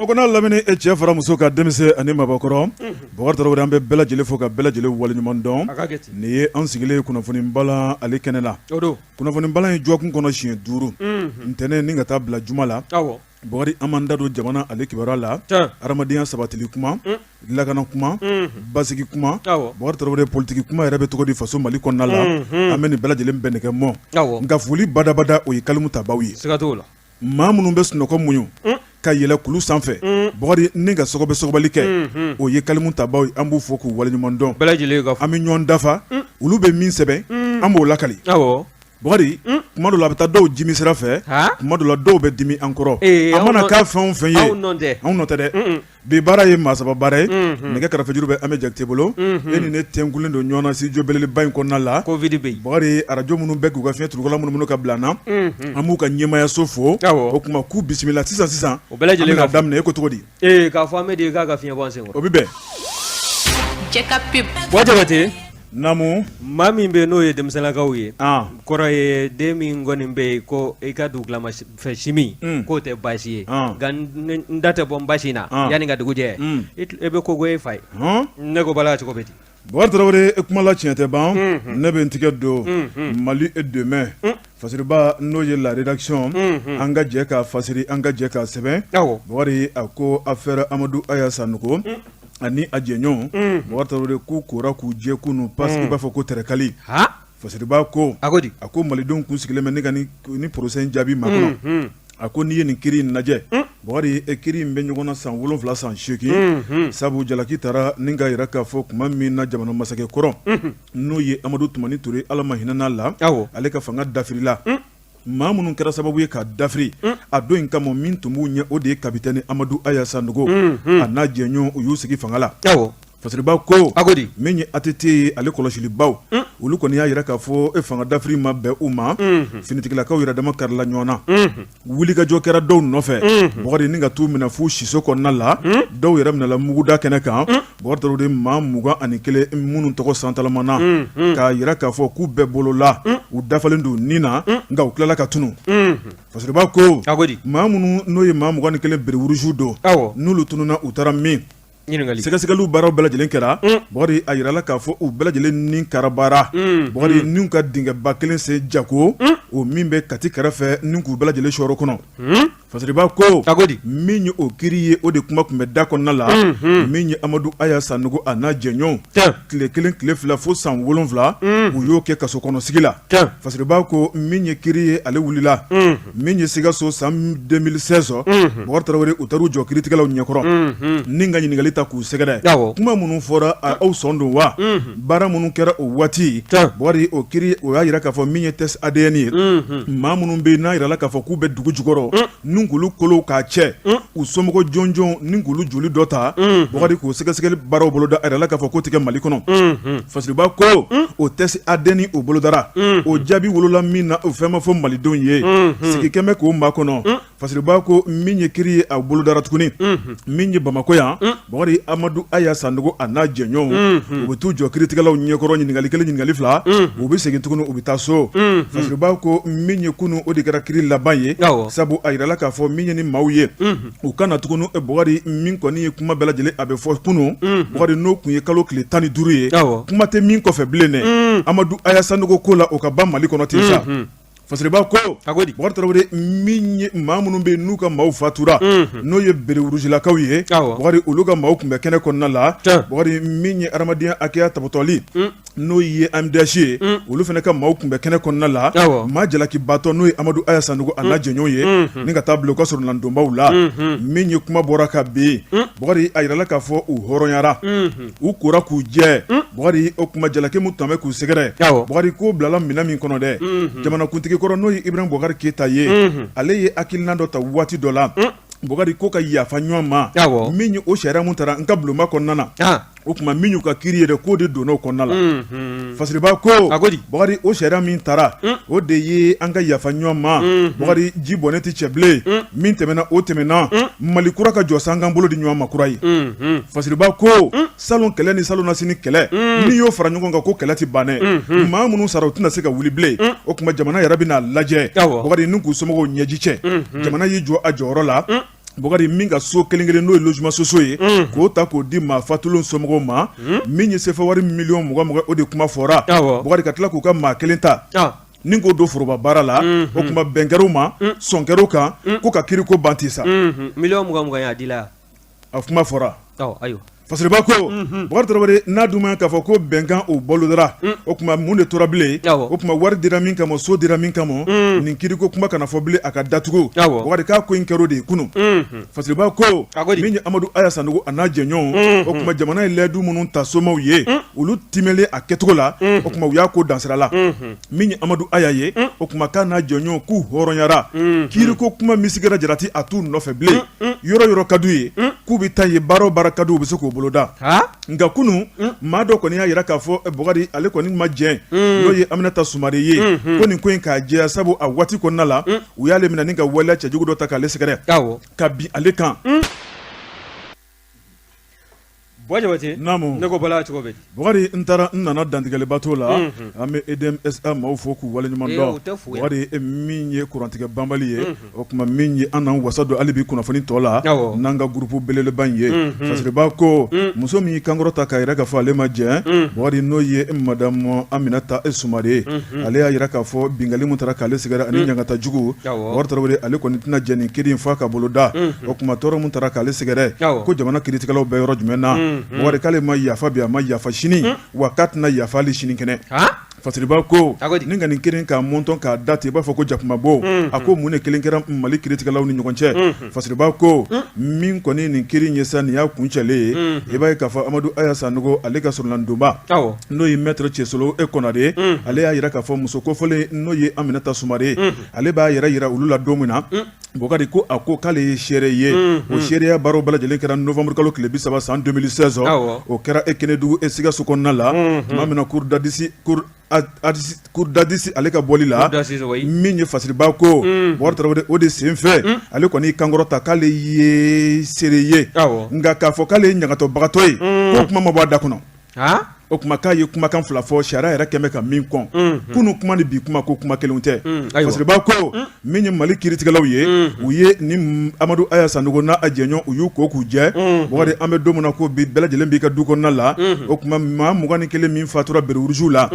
Kɔnɔ lamini e cɛ fara muso ka denmisɛn ani mabɔkɔrɔ Bɔkari Tarawele, an bɛ bɛɛ lajɛlen fo ka bɛɛ lajɛlen waleɲuman dɔn. Nin ye an sigilen kunnafoni balan ale kɛnɛ la. Kunnafoni balan ye dɔgɔkun kɔnɔ siɲɛ 5, ntɛnɛn ni ka taa bila juma la. Bɔkari, an b'an da don jamana ale kibaruya la, hadamadenya sabatili kuma, lakana kuma, basigi kuma. Bɔkari Tarawele, politiki kuma yɛrɛ bɛ cogo di faso Mali kɔnɔna la? An bɛ nin bɛɛ lajɛlen bɛɛ nɛgɛ mɔ. Nka foli badabada, o ye kalimu tabaw ye. Maa minnu bɛ sunɔgɔ muɲu ka yɛlɛ kulu sanfɛ, Bɔkari, ni ka sɔgɔbɛ sɔgɔbɛli kɛ, o ye kalimu tabaw ye. An b'u fo k'u waleɲuman dɔn. Bɛɛ lajɛlen ka an bɛ ɲɔgɔn dafa, olu bɛ min sɛbɛn, an b'o lakali. Bɔkari, tuma dɔ la a bɛ taa dɔw dimi sira fɛ, tuma dɔ la dɔw bɛ dimi an kɔrɔ. A mana kɛ fɛn o fɛn ye, anw nɔ tɛ dɛ. Bi baara ye maa saba baara ye. Nɛgɛ karafejuru bɛ an bɛ Jakite bolo. E ni ne tɛnkulen don ɲɔgɔn na studio belebeleba in kɔnɔna la. Covid bɛ yen. Bɔkari, arajo minnu bɛ k'u ka fiɲɛ turukala munumunu ka bila an na, an b'u ka ɲɛmaayaso fo. O tuma k'u bisimila sisan sisan. O bɛɛ lajɛlen ka daminɛ, e ko cogo di? Ee, k'a fɔ Amedi k'a ka fiɲɛ bɔ an sen kɔrɔ. O bɛ bɛn. Buwa Jabate. Naamu. Maa min bɛ n'o ye denmisɛnlakaw ye, kɔrɔ ye den min kɔni bɛ yen ko i ka dugulama fɛ si min, k'o tɛ baasi ye, nka n da tɛ bɔ n basi na yanni ka dugu jɛ, e bɛ ko e fa ye. Ne ko bala, cogo bɛ di? Bɔkari Tarawele, e kuma la tiɲɛ tɛ ban. Ne bɛ n tigɛ don Mali et demain Fasiriba, n'o ye la rédaction, an ka jɛ k'a fasiri, an ka jɛ k'a sɛbɛn. Bɔkari, a ko affaire Amadu Aya Sanogo ani a jɛɲɔgɔn, Bɔkari Tarawele, k'u kora k'u jɛ kunun parce que i b'a fɔ ko tɛrɛkali. Fasiriba ko a ko malidenw kun sigilen bɛ ne ka ni procès in jaabi makɔnɔ. A ko n'i ye nin kiri in lajɛ, Bɔkari, e kiri in bɛ ɲɔgɔn na san 7, san 8, sabu jalaki taara ni ka jira k'a fɔ tuma min na jamana masakɛ kɔrɔ, n'o ye Amadu Tumani Ture, Ala ma hinɛ n'a la, ale ka fanga dafirila. Maa minnu kɛra sababu ye k'a dafiri a don in kama, min tun b'u ɲɛ, o de ye capitaine Amadu Aya Sanogo a n'a jɛɲɔgɔn. U y'u sigi fanga la. Fasiriba ko a ko di? Min ye ATT ye, ale kɔlɔsilibaw, olu kɔni y'a jira k'a fɔ e fanga dafiri ma bɛn u ma. Finitigilakaw yɛrɛ dama karila ɲɔgɔn na, wulikajɔ kɛra dɔw nɔfɛ, Bɔkari, ni ka t'u minɛ f'u siso kɔnɔna la. Dɔw yɛrɛ minɛla muguda kɛnɛ kan. Bɔkari Tarawele, maa 21 minnu tɔgɔ santalamana k'a jira k'a fɔ k'u bɛɛ bolola, u dafalen don ni na, nka u tilala ka tunun. Fasiriba ko a ko di? Maa minnu n'o ye maa 21 béret rouge don, n'olu tununna, u taara min? Ɲininkali. Sɛgɛsɛgɛliw baaraw bɛɛ lajɛlen kɛra, Bɔkari, a jirala k'a fɔ u bɛɛ lajɛlen ni karabara, Bɔkari, n'u ka dingɛba kelen sen jako, o min bɛ Kati kɛrɛfɛ, ni k'u bɛɛ lajɛlen sɔrɔ kɔnɔ. Fasiriba ko a ko di? Min ye o kiri ye, o de kuma tun bɛ da kɔnɔna la. Min ye Amadu Aya Sanogo a n'a jɛɲɔgɔnw, tile 1, tile 2, fo san 7, u y'o kɛ kaso kɔnɔ sigi la. Fasiriba ko min ye kiri ye, ale wulila. Min ye Sikaso san 2016, Bɔkari Tarawele, u taar'u jɔ kiritigɛlaw ɲɛkɔrɔ ni ka ɲininkali ta k'u sɛgɛrɛ. Kuma minnu fɔra, aw sɔn don wa? Baara minnu kɛra o waati, Bɔkari, o kiri o y'a jira k'a fɔ min ye test ADN ye, maa minnu bɛ yen n'a jirala k'a fɔ k'u bɛ dugu jukɔrɔ, ni k'olu kolow k'a cɛ u somɔgɔ jɔnjɔn, ni k'olu joli dɔ ta, Bɔkari, k'o sɛgɛsɛgɛli baaraw boloda, a jirala k'a fɔ k'o tɛ kɛ Mali kɔnɔ. Fasiriba ko o test ADN o bolodara, o jaabi wolola min na, o fɛn ma fɔ malidenw ye. Sigi kɛmɛ k'o maa kɔnɔ. Fasiriba ko min ye kiri ye, a bolodara tuguni. Min ye Bamakɔ yan, Bɔkari, Amadu Aya Sanogo a n'a jɛɲɔgɔnw, u bɛ t'u jɔ kiritigɛlaw ɲɛkɔrɔ, ɲininkali kelen, ɲininkali fila, u bɛ segin tuguni, u bɛ taa so. Fasiriba ko min ye kunun, o de kɛra kiri laban ye, sabu a jirala k'a fɔ min ye ni maaw ye, u ka na tuguni. Bɔkari, min kɔni ye kuma bɛɛ lajɛlen a bɛ fɔ kunun, Bɔkari, n'o tun ye kalo tile 15 ye, kuma tɛ min kɔfɛ bilen dɛ, Amadu Aya Sanogo ko la, o ka ban Mali kɔnɔ ten sa. Fasiriba ko a ko di? Bɔkari Tarawele, min ye maa minnu bɛ yen n'u ka maaw fatura, n'o ye béret rouge lakaw ye, Bɔkari, olu ka maaw tun bɛ kɛnɛ kɔnɔna la. Bɔkari, min ye adamadenya hakɛya tɔpɔtɔli, n'o ye AMDH ye, olu fana ka maaw tun bɛ kɛnɛ kɔnɔna la. Maa jalakibatɔ, n'o ye Amadu Aya Sanogo a n'a jɛɲɔgɔnw ye, ni ka taa bila u ka soronadonbaw la. Min ye kuma bɔra ka bin, Bɔkari, a jirala k'a fɔ u hɔrɔnyara, u kora k'u jɛ. Bɔkari, o kuma jalaki min tun bɛ k'u sɛgɛrɛ, Bɔkari, k'o bilala minɛn min kɔnɔ dɛ, jamanakuntigi kɔrɔ, n'o ye Ibrahim Bubakari Keyita ye, ale ye hakilina dɔ ta waati dɔ la, Bɔkari, ko ka yafa ɲɔgɔn ma. Min ye o sariya min taara n ka bulonba kɔnɔna na, o tuma min y'u ka kiri yɛrɛ, k'o de donna o kɔnɔna la. Fasiriba ko a ko di? Bɔkari, o sariya min taara, o de ye an ka yafa ɲɔgɔn ma. Bɔkari, ji bɔnnen tɛ cɛ bilen, min tɛmɛna, o tɛmɛna. Mali kura ka jɔ san k'an bolo di ɲɔgɔn ma kura ye. Fasiriba ko salon kɛlɛ ni salonnasini kɛlɛ, n'i y'o fara ɲɔgɔn kan, ko kɛlɛ tɛ ban dɛ. Maa minnu sara, u tɛna se ka wuli bilen. O tuma jamana yɛrɛ bɛna lajɛ, Bɔkari, ni k'u somɔgɔw ɲɛji cɛ. Jamana y'i jɔ a jɔyɔrɔ la. Bukari min ka so kelen kelen n'o ye logement sociaux ye k'o ta k'o di maa fatulen somɔgɔw ma min ye sefa wari miliyɔn 20 20 o de kuma fɔra Bukari ka tila k'u ka maa kelen ta ni k'o don foroba baara la o tuma bɛn kɛr'o ma sɔn kɛr'o kan ko ka kiiriko ban ten sa miliyɔn 20 20 a dila a kuma fɔra ayiwa Fasiriba ko Bukari Tarawele n'a dun ma k'a fɔ ko bɛnkan o bolodara o tuma mun de tora bilen o tuma wari dira min kama so dira min kama nin kiiriko kuma kana fɔ bilen a ka datugu Bukari k'a ko in kɛra o de ye kunun Fasiriba ko min ye Amadu Aya Sanogo a n'a jɛɲɔgɔnw o tuma jamana ye layidu minnu ta somaw ye olu timɛlen a kɛcogo la o tuma u y'a ko dansira la min ye Amadu Aya ye o tuma k'a n'a jɛɲɔgɔnw k'u hɔrɔnyara kiiriko kuma misigɛra jarati a t'u nɔfɛ bilen yɔrɔ yɔrɔ ka d'u ye k'u bɛ taa yen baara o baara ka d'u u bɛ se k'o boloda nka kunun maa dɔ kɔni y'a jira k'a fɔ Bukari ale kɔni ma jɛn n'o ye Aminata Sumare ye ko nin ko in k'a jɛya sabu a waati kɔnɔna la u y'ale minɛ ni ka waleya cɛjugu dɔ ta k'ale sɛgɛrɛ ka bin ale kan. Buwa Jabate, naamu, ne ko Bala cogo bɛ di? Bukari n taara n nana dantigɛliba t'o la, unhun, an bɛ EDM SA maaw fo k'u waleɲuman dɔn, ee u tɛ fo yan, Bukari min ye kurantigɛ banbali ye, unhun, o tuma min ye an n'an wasa don hali bi kunnafoni tɔ la, awɔ, n'an ka groupe belebeleba in ye, unhun, Fasiriba ko, un, muso min y'i kankɔrɔta k'a jira k'a fɔ ale ma jɛn, un, Bukari n'o ye madame Aminata Sumare ye, unhun, ale y'a jira k'a fɔ binkanni min taara k'ale sɛgɛrɛ ani ɲangata jugu, awɔ, Bukari Tarawele ale kɔni tɛna jɛn nin kiri in f'a ka boloda, unhun. O tuma tɔɔrɔ min taara k'ale sɛgɛrɛ ko jamana kiiritigɛlaw bɛ yɔrɔ jumɛn na Bukari k'ale ma yafa bi a ma yafa sini wa k'a tɛna yafa hali sinikɛnɛ Fasiriba ko ni ka nin kiri k'a mɔntɔn k'a da ten i b'a fɔ ko jakumabo a ko mun de kelen kɛra Mali kiiritigɛlaw ni ɲɔgɔn cɛ Fasiriba ko min kɔni nin kiri ye sa nin y'a kuncɛlen ye i b'a ye k'a fɔ Amadu Aya Sanogo ale ka sɔrɔnadonba n'o ye maître Cɛsolo e Konare ale y'a jira k'a fɔ muso kofɔlen n'o ye Aminata Sumare ale b'a yɛrɛ jira olu la don min na Bukari ko a ko k'ale ye seere ye o seereya baaraw bɛɛ lajɛlen kɛra novembre kalo tile 30 san 2016 o kɛra e Kɛnɛdugu e Sikaso kɔnɔna la tuma min na cour d'assises ale ka bɔli la min ye Fasiriba ko Bukari Tarawele o de senfɛ ale kɔni y'i kankɔrɔta k'ale ye seere ye nka k'a fɔ k'ale ye ɲagatɔbagatɔ ye k'o kuma ma bɔ a da kɔnɔ o tuma k'a ye kumakan fila fɔ sariya yɛrɛ kɛmɛ ka min kɔn kunun kuma ni bi kuma ko kuma kelen tɛ Fasiriba ko min ye Mali kiiritigɛlaw ye u ye ni Amadu Aya Sanogo n'a jɛɲɔgɔn u y'u ko k'u jɛ Bukari an bɛ don min na ko bi bɛɛ lajɛlen b'i ka du kɔnɔna la o tuma maa 21 min fatura béret rouge la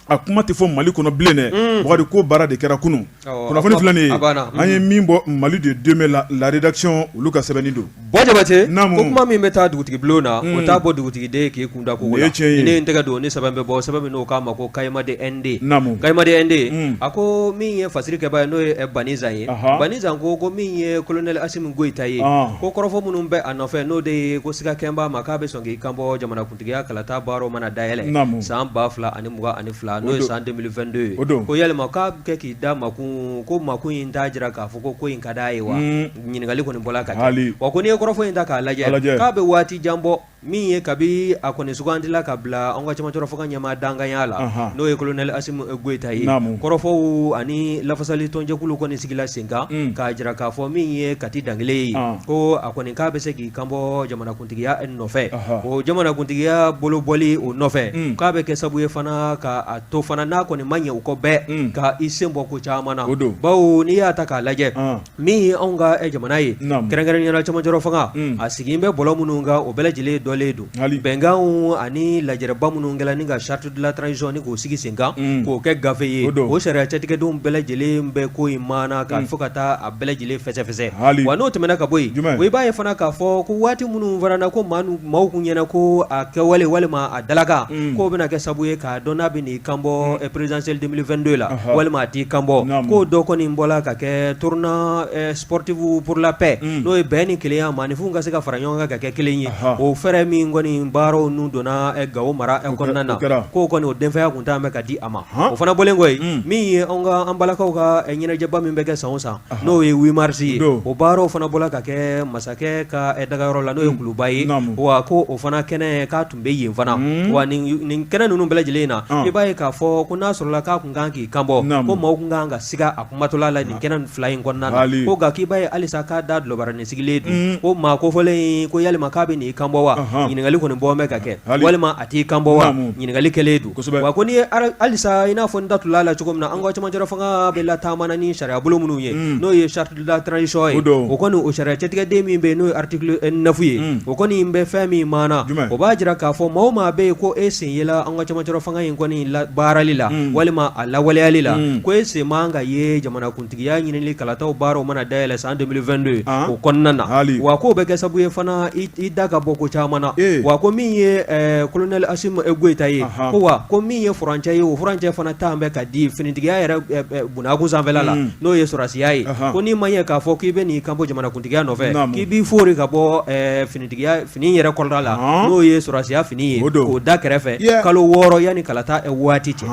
a kuma tɛ fɔ Mali kɔnɔ bilen dɛ Bukari ko baara de kɛra kunun kunnafoni filɛ nin ye an ye min bɔ Mali de demain la la rédaction olu ka sɛbɛnni don Buwa Jabate ko kuma min bɛ taa dugutigi bulon na o t'a bɔ dugutigi k'i kun da kogo la ne n tɛgɛ don ni sɛbɛn bɛ bɔ sɛbɛn min n'o k'a ma ko Kayemade ND Kayemade ND a ko min ye fasiri kɛbaa ye n'o ye Banizan ye Banizan ko min ye colonel Asimi Goyita ye ko kɔrɔfɔ minnu bɛ a nɔfɛ n'o de ye ko siga kɛn b'a ma k'a bɛ sɔn k'i kanbɔ jamanakuntigiya kalata baaraw mana dayɛlɛ san 2022 n'o ye san 2022 ye ko yalima k'a bɛ kɛ k'i da makun ko makun in t'a jira k'a fɔ ko in ka d'a ye wa ɲininkali kɔni bɔla ka kɛ wa ko n'i ye kɔrɔfɔ in ta k'a lajɛ k'a bɛ waati jan bɔ min ye kabi a kɔni sugandila ka bila an ka cɛmancɛ fanga ɲɛmaa danganya la n'o ye colonel Asimi Goyita ye kɔrɔfɔw ani lafasali tɔnjɛkulu kɔni sigila sen kan k'a jira k'a fɔ min ye Kati Dangile ye ko a kɔni k'a bɛ se k'i kanbɔ jamanakuntigiya nɔfɛ o jamanakuntigiya bolobɔli o nɔfɛ k'a bɛ kɛ sabu ye fana ka a to fana n'a kɔni ma ɲɛ u kɔ bɛɛ ka i sen bɔ ko caman na bawo n'i y'a ta k'a lajɛ min ye anw ka jamana ye kɛrɛnkɛrɛnnenya la cɛmancɛ fanga a sigi bɛ bɔlɔ minnu kan o bɛɛ lajɛlen dɔlen don bɛnkanw ani lajɛrɛba minnu kɛla ni ka charte de la transition ni k'o sigi sen kan k'o kɛ gafe ye o sariya cɛtigɛdenw bɛɛ lajɛlen bɛ ko in maana ka fo ka taa a bɛɛ lajɛlen fɛsɛfɛsɛ wa n'o tɛmɛna ka bɔ yen o i b'a ye fana k'a fɔ ko waati minnu fana na ko maaw kun ɲɛna ko a kɛwale walima a dalakan k'o bɛna kɛ sabu ye k'a dɔn n'a bɛ n'i kanbɔ présidentielle 2022 la walima a t'i kanbɔ k'o dɔ kɔni bɔla ka kɛ tournant sportif pour la paix n'o ye bɛn ni kelenya maaninfinw ka se ka fara ɲɔgɔn kan ka kɛ kelen ye o fɛɛrɛ min kɔni baaraw n'u donna Gawo mara kɔnɔna na k'o kɔni o denfɛya tun taa bɛ ka di a ma o fana bɔlen kɔ yen min ye anw ka an balakaw ka ɲɛnajɛba min bɛ kɛ san o san n'o ye 8 mars ye o baaraw fana bɔla ka kɛ masakɛ ka dagayɔrɔ la n'o ye Kuluba ye wa ko o fana kɛnɛ k'a tun bɛ yen fana wa nin kɛnɛ ninnu bɛɛ lajɛlen na i b'a ye k'a fɔ ko n'a sɔrɔla k'a tun kan k'i kanbɔ ko maaw tun kan ka siga a kumatɔla la nin kɛnɛ fila in kɔnɔna na ko nka k'i b'a ye halisa k'a da dulɔbaranin sigilen don ko maa kofɔlen in ko yalima k'a bɛ n'i kanbɔ wa Ɲininkali kɔni bɔ bɛ ka kɛ walima a t'i kan bɔ wa ɲininkali kɛlen don wa ko n'i ye halisa i n'a fɔ n da tula la cogo min na an ka cɛmancɛ fanga bɛ lataama ni sariyabolo minnu ye n'o ye charte de la transition ye o kɔni o sariya cɛtigɛden min bɛ yen n'o ye article 9 ye o kɔni bɛ fɛn min maana o b'a jira k'a fɔ maa o maa bɛ yen ko e sen yela an ka cɛmancɛ fanga in kɔni baarali la walima a lawaleyali la ko e sen man ka ye jamanakuntigiya ɲinili kalataw baaraw mana dayɛlɛ san 2022 o kɔnɔna na wa k'o bɛ kɛ sababu ye fana i da ka bɔ ko caman na wa ko min ye colonel Assimi Goïta ye ko wa ko min ye furancɛ ye o furancɛ fana taa bɛ ka di finitigiya yɛrɛ bunakun sanfɛla la n'o ye sɔrɔdasiya ye ko n'i ma ɲɛ k'a fɔ k'i bɛ n'i kanbɔ jamanakuntigiya nɔfɛ k'i b'i foori ka bɔ finitigiya fini yɛrɛ kɔrɔda la n'o ye sɔrɔdasiya fini ye k'o da kɛrɛfɛ kalo 6 yanni kalata waati cɛ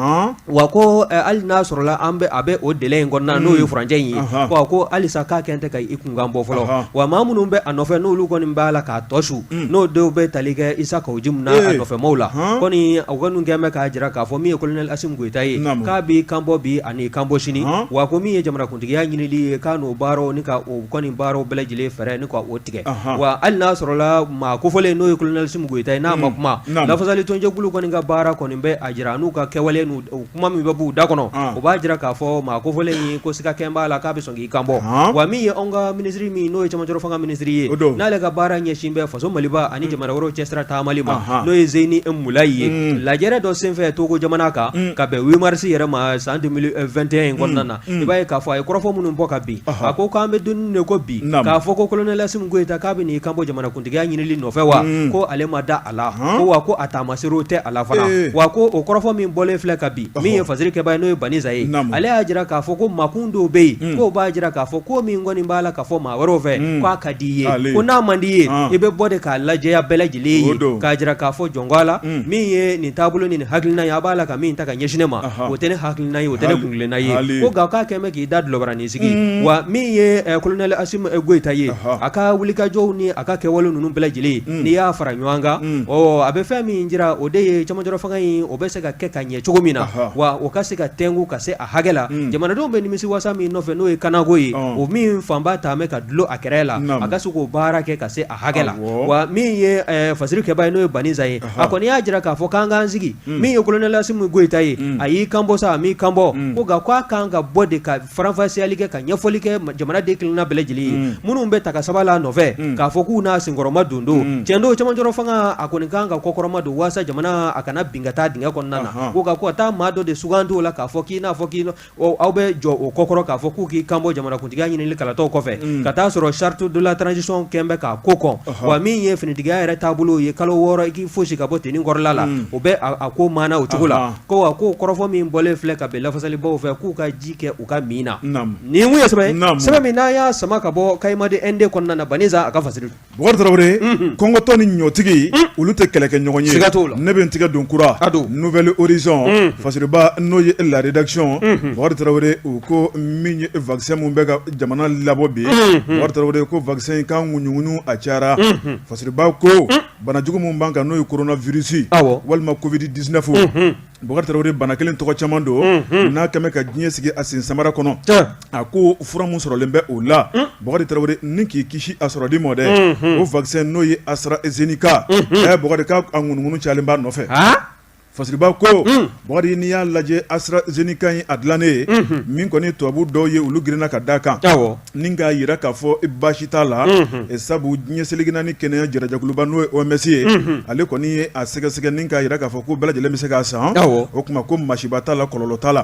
wa ko hali n'a sɔrɔla an bɛ a bɛ o délai in kɔnɔna n'o ye furancɛ in ye ko halisa k'a kɛn tɛ ka i kunkan bɔ fɔlɔ wa maa minnu bɛ a nɔfɛ n'olu kɔni b'a la k'a tɔ su n'o dɔw bɛ tali kɛ Isa Kawu Jim n'a nɔfɛmaaw la kɔni u kɔni kɛn bɛ k'a jira k'a fɔ min ye colonel Assimi Goïta ye k'a b'i kanbɔ bi ani kanbɔ sini wa ko min ye jamanakuntigiya ɲinili ye k'a n'o baaraw ni ka o kɔni baaraw bɛɛ lajɛlen fɛɛrɛ ni ka o tigɛ wa hali n'a sɔrɔla maa kofɔlen n'o ye colonel Assimi Goïta ye n'a ma kuma lafasali tɔnjɛkulu kɔni ka baara kɔni bɛ a jira n'u ka kɛwale n'u kuma min bɛ b'u da kɔnɔ o b'a jira k'a fɔ maa kofɔlen in ko siga kɛn b'a la k'a bɛ sɔn k'i kanbɔ wa min ye anw ka minisiri min n'o ye cɛmancɛ fanga minisiri ye n'ale ka baara ɲɛsin bɛ faso Maliba ani jamana wɛrɛw cɛsira taamali ma n'o ye Zeyini Mulayi ye lajɛrɛ dɔ senfɛ Togo jamana kan ka bɛn 8 mars yɛrɛ ma san 2021 in kɔnɔna na i b'a ye k'a fɔ a ye kɔrɔfɔ minnu bɔ ka bin a ko k'an bɛ don de ko bi k'a fɔ ko colonel Assimi Goïta k'a bɛ n'i kanbɔ jamanakuntigiya ɲinili nɔfɛ wa ko ale ma da a la ko wa ko a taamaseerew tɛ a la fana wa ko o kɔrɔfɔ min bɔlen filɛ ka bin min ye fasiri kɛbaa ye n'o ye Baniza ye ale y'a jira k'a fɔ ko makun dɔw bɛ yen k'o b'a jira k'a fɔ ko min kɔni b'a la ka fɔ maa wɛrɛw fɛ k'a ka di i ye ko n'a man di i ye i bɛ bɔ de k'a lajɛya bɛɛ lajɛlen ye k'a jira k'a fɔ jɔn ko a la min ye nin taabolo ni nin hakilina ye a b'a la ka min ta ka ɲɛsin ne ma o tɛ ne hakilina ye o tɛ ne kuntilenna ye ko nka k'a kɛn bɛ k'i da dulɔbaranin sigi wa min ye colonel Assimi Goïta ye a ka wulikajɔw ni a ka kɛwale ninnu bɛɛ lajɛlen n'i y'a fara ɲɔgɔn kan ɔ a bɛ fɛn min jira o de ye cɛmancɛ fanga in o bɛ se ka kɛ ka ɲɛ cogo min na wa o ka se ka tɛnku ka se a hakɛ la jamanadenw bɛ nimisi wasa min nɔfɛ n'o ye kanako ye o min fanba ta bɛ ka dulon a kɛrɛ la a ka se k'o baara kɛ ka se a hakɛ la wa min ye fasiri kɛbaa ye n'o ye Baniza ye a kɔni y'a jira k'a fɔ k'an k'an sigi min ye colonel Assimi Goïta ye a y'i kanbɔ sa a m'i kanbɔ ko nka k'a kan ka bɔ de ka faranfasiyali kɛ ka ɲɛfɔli kɛ jamanaden kelenna bɛɛ lajɛlen ye minnu bɛ ta ka saba la nɔfɛ k'a fɔ k'u n'a senkɔrɔma don don cɛn don cɛmancɛ fanga a kɔni kan ka kɔkɔrɔma don walasa jamana a kana bin ka taa dingɛ kɔnɔna na ko nka ko ka taa maa dɔ de sugandi o la k'a fɔ k'i n'a fɔ k'i aw bɛ jɔ o kɔkɔrɔ k'a fɔ k'u k'i kanbɔ jamanakuntigiya ɲinili kalataw kɔfɛ ka taa sɔrɔ charte de la transition kɛn bɛ k'a ko kɔn wa min ye finitigiya yɛrɛ taabolo ye kalo 6 i k'i fosi ka bɔ tenue kɔrɔla la o bɛ a ko maana o cogo la ko wa ko kɔrɔfɔ min bɔlen filɛ ka bɛn lafasalibaw fɛ k'u ka ji kɛ u ka min na nin kun ye sɛbɛn sɛbɛn min n'a y'a sama ka bɔ Kayimadi ND kɔnɔna na Baniza a ka fasiri Bukari Tarawele kɔngɔtɔ ni ɲɔtigi olu tɛ kɛlɛ kɛ ɲɔgɔn ye siga t'o la ne bɛ n tigɛ don kura Nouvel Horizon fasiriba n'o ye la rédaction Bukari Tarawele u ko min ye vaccin min bɛ ka jamana labɔ bi Bukari Tarawele ko vaccin in k'a ŋuɲuŋuɲu a cayara fasiriba ko banajugu min b'an kan n'o ye coronavirus walima covid 19 Bukari Tarawele bana kelen tɔgɔ caman don n'a kɛmɛ ka diɲɛ sigi a sen samara kɔnɔ a ko fura min sɔrɔlen bɛ o la Bukari Tarawele ni k'i kisi a sɔrɔli ma dɛ o vaccin n'o ye AstraZeneca Bukari k'a ŋunuŋunu cayalen b'a nɔfɛ Fasiriba ko Bukari n'i y'a lajɛ AstraZeneca in a dilannen ye min kɔni tubabu dɔw ye olu girinna ka da kan ni k'a jira k'a fɔ baasi t'a la sabu diɲɛ seleke naani kɛnɛya jɛrɛjɛkuluba n'o ye OMS ye ale kɔni ye a sɛgɛsɛgɛ ni k'a jira k'a fɔ ko bɛɛ lajɛlen bɛ se k'a san o tuma ko masiba t'a la kɔlɔlɔ t'a la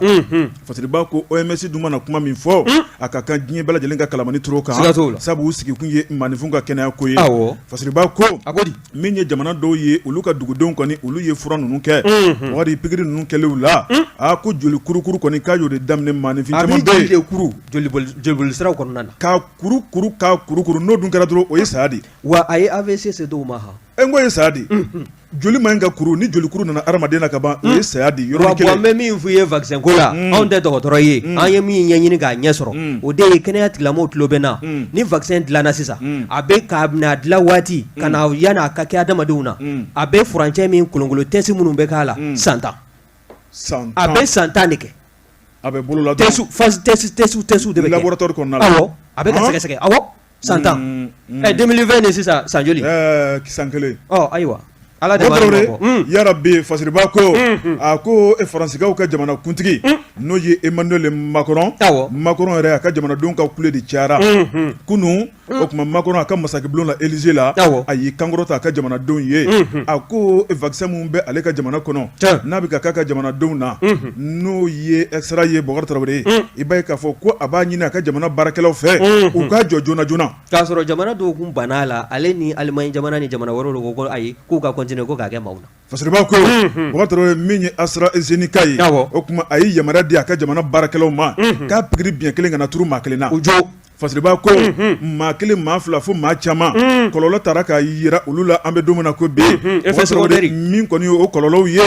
Fasiriba ko OMS dun mana kuma min fɔ a ka kan diɲɛ bɛɛ lajɛlen ka kalamani turu o kan sabu u sigikun ye maaninfin ka kɛnɛya ko ye Fasiriba ko min ye jamana dɔw ye olu ka dugudenw kɔni olu ye fura ninnu kɛ Bukari pikiri ninnu kɛlen la a ko joli kurukuru kɔni k'a y'o de daminɛ maaninfin caman bɛ yen kuru joli siraw kɔnɔna na k'a kuru kuru k'a kuru kuru n'o dun kɛra dɔrɔn o ye saya de wa a ye AVC se dɔw ma n ko ye saya de joli man ka kuru ni jolikuru nana hadamaden na ka ban o ye saya de yɔrɔ kelen an bɛ min f'u ye vaccin ko la anw tɛ dɔgɔtɔrɔ ye an ye min ɲɛɲini k'a ɲɛ sɔrɔ o de ye kɛnɛya tigilamɔgɔw tulo bɛ na ni vaccin dilanna sisan a bɛ k'a minɛ a dilan waati ka na yanni a ka kɛ adamadenw na a bɛ furancɛ min kolonkolon test minnu bɛ k'a la san 10 a bɛ san 10 de kɛ a bɛ bolo la test phase test test de bɛ kɛ laboratoire kɔnɔna la a bɛ ka sɛgɛsɛgɛ awɔ. San 10 2020 ni sisan san joli san kelen ayiwa Ala de b'a bɔ yarabi Fasiriba ko a ko Faransikaw ka jamanakuntigi n'o ye Emmanuel Macron Macron yɛrɛ a ka jamanadenw ka kule de cayara kunun o tuma Macron a ka masakɛbulon la Élysée la a y'i kankɔrɔta a ka jamanadenw ye a ko vaccin min bɛ ale ka jamana kɔnɔ n'a bɛ ka k'a ka jamanadenw na n'o ye ASTRA ye Bɔkari Tarawele i b'a ye k'a fɔ ko a b'a ɲini a ka jamana baarakɛlaw fɛ u k'a jɔ joona joona K'a sɔrɔ jamana dɔw tun banna a la ale ni Allemagne jamana ni jamana wɛrɛw de ko ayi k'u ka continuer ko k'a kɛ maaw na. Fasiriba ko Bɔkari Tarawele min ye AstraZeneca ye o tuma a ye yamaruya di a ka jamana baarakɛlaw ma k'a pikiri biɲɛ kelen kana turu maa kelen na. O jo. Fasiriba ko maa kelen maa fila fo maa caman kɔlɔlɔ taara ka jira olu la an bɛ don min na ko bi effet secondaire min kɔni ye o kɔlɔlɔw ye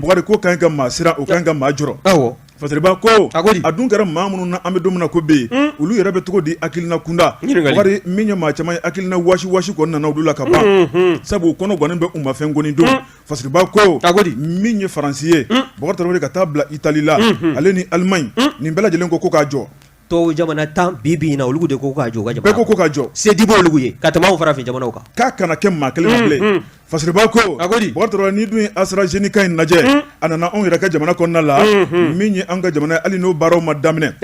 Bɔkari k'o ka ɲi ka maa siran o ka ɲi ka maa jɔrɔ. Awɔ. Fasiriba ko a dun kɛra maa minnu na an bɛ don min na ko bi olu yɛrɛ bɛ cogo di hakilina kunda Bɔkari min ye maa caman ye hakilina wasi wasi kɔni nana olu la ka ban sabu u kɔnɔ gannen bɛ u ma fɛn kɔni dun Fasiriba ko min ye Faransi ye Bɔkari Tarawele ka taa bila Itali la ale ni Allemagne nin bɛɛ lajɛlen ko ko k'a jɔ Tubabu jamana 10 bi bi in na olu de ko k'a jɔ bɛɛ ko k'a jɔ se di b'olu ye ka tɛmɛ anw farafin jamanaw kan k'a kana kɛ maa kelen na bilen Fasiriba ko a ko di Bɔkari Tarawele n'i dun ye AstraZeneca in lajɛ a nana anw yɛrɛ ka jamana kɔnɔna la min ye an ka jamana ye hali n'o baaraw ma daminɛ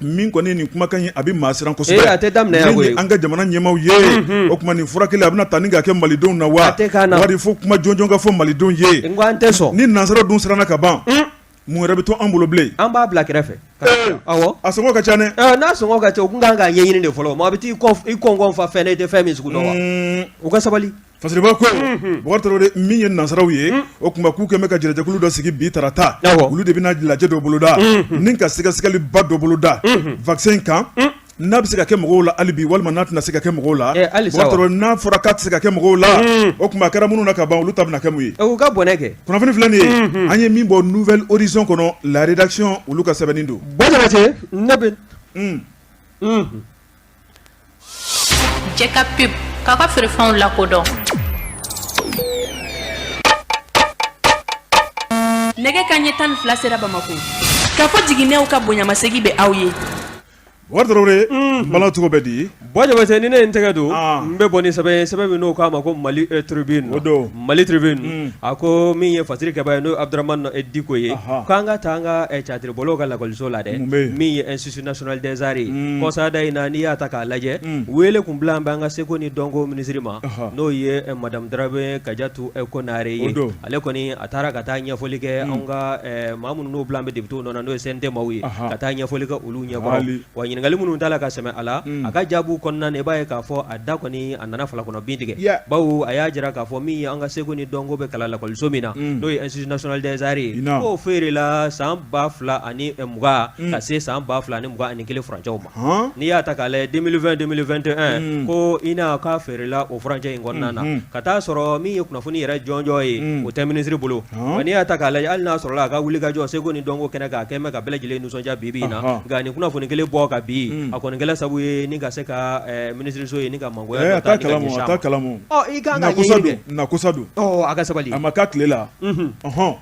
min kɔni nin kumakan in a bɛ maa siran kosɛbɛ a tɛ daminɛ min ye an ka jamana ɲɛmaaw ye o tuma nin furakɛli a bɛna taa ni ka kɛ malidenw na wa Bɔkari fo kuma jɔnjɔn ka fɔ malidenw ye n ko an tɛ sɔn ni nansara dun siranna ka ban mun yɛrɛ bɛ to an bolo bilen an b'a bila kɛrɛfɛ a sɔngɔ ka ca dɛ n'a sɔngɔ ka ca u tun kan k'a ɲɛɲini de fɔlɔ maa bɛ t'i kɔnkɔn fa fɛn na i tɛ fɛn min sugu dɔn wa u ka sabali Fasiriba ko Bɔkari Tarawele min ye nansaraw ye o tuma k'u kɛlen bɛ ka jɛrɛjɛkulu dɔ sigi bi tarata olu de bɛna lajɛ dɔ boloda ni ka sɛgɛsɛgɛli ba dɔ boloda vaccin kan n'a bɛ se ka kɛ mɔgɔw la hali bi walima n'a tɛna se ka kɛ mɔgɔw la n'a fɔra k'a tɛ se ka kɛ mɔgɔw la o tuma a kɛra minnu na ka ban olu ta bɛna kɛ mun ye u ka bɔnɛ kɛ kunnafoni filɛ nin ye an ye min bɔ Nouvel Horizon kɔnɔ la rédaction olu ka sɛbɛnni don Jabate ne bɛ Cɛ ka pub k'a ka feerefɛnw lakodɔn nɛgɛ kanɲɛ 12 sera Bamakɔ k'a fɔ jiginɛw ka bonyamasegin bɛ aw ye Bɔkari Tarawele bala cogo bɛ di Buwa Jabate ni ne ye n tɛgɛ don n bɛ bɔ ni sɛbɛn ye sɛbɛn min n'o k'a ma ko Mali Tribune o don Mali Tribune a ko min ye fasiri kɛbaa ye n'o ye Abdramane Diko ye k'an ka taa an ka catiribɔlaw ka lakɔliso la dɛ min ye Institut national des arts ye kɔsada in na n'i y'a ta k'a lajɛ wele kun bila bɛ an ka seko ni dɔnko minisiri ma n'o ye madame Daramɛ Kajatu Konare ye ale kɔni a taara ka taa ɲɛfɔli kɛ anw ka maa minnu n'o bila bɛ députéw nɔ na n'o ye CNT maaw ye ka taa ɲɛfɔli kɛ olu ɲɛkɔrɔ wa ɲininkali minnu t'a la ka sɛmɛ a la a ka jaabiw kɔnɔna na i b'a ye k'a fɔ a da kɔni a nana falakɔnɔ bin tigɛ bawo a y'a jira k'a fɔ min ye an ka seko ni dɔnko bɛ kalan lakɔliso min na n'o ye Institut national des arts ye k'o feerela san 2020 ka se san 2021 furancɛw ma n'i y'a ta k'a lajɛ 2020 2021 ko INA k'a feerela o furancɛ in kɔnɔna na ka taa sɔrɔ min ye kunnafoni yɛrɛ jɔnjɔn ye o tɛ minisiri bolo wa n'i y'a ta k'a lajɛ hali n'a sɔrɔla a ka wulikajɔ seko ni dɔnko kɛnɛ kan a kɛlen bɛ ka bɛɛ lajɛlen nisɔndiya bi bi in na nka nin kunnafoni kelen bɔ ka bi a kɔni kɛla sababu ye ni ka se ka minisiriso ye ni ka mangoya dɔ ta ni ka ɲɛsin a ma. I ka kan ka ɲɛɲini kɛ nakosa don a ka sabali a ma k'a tile la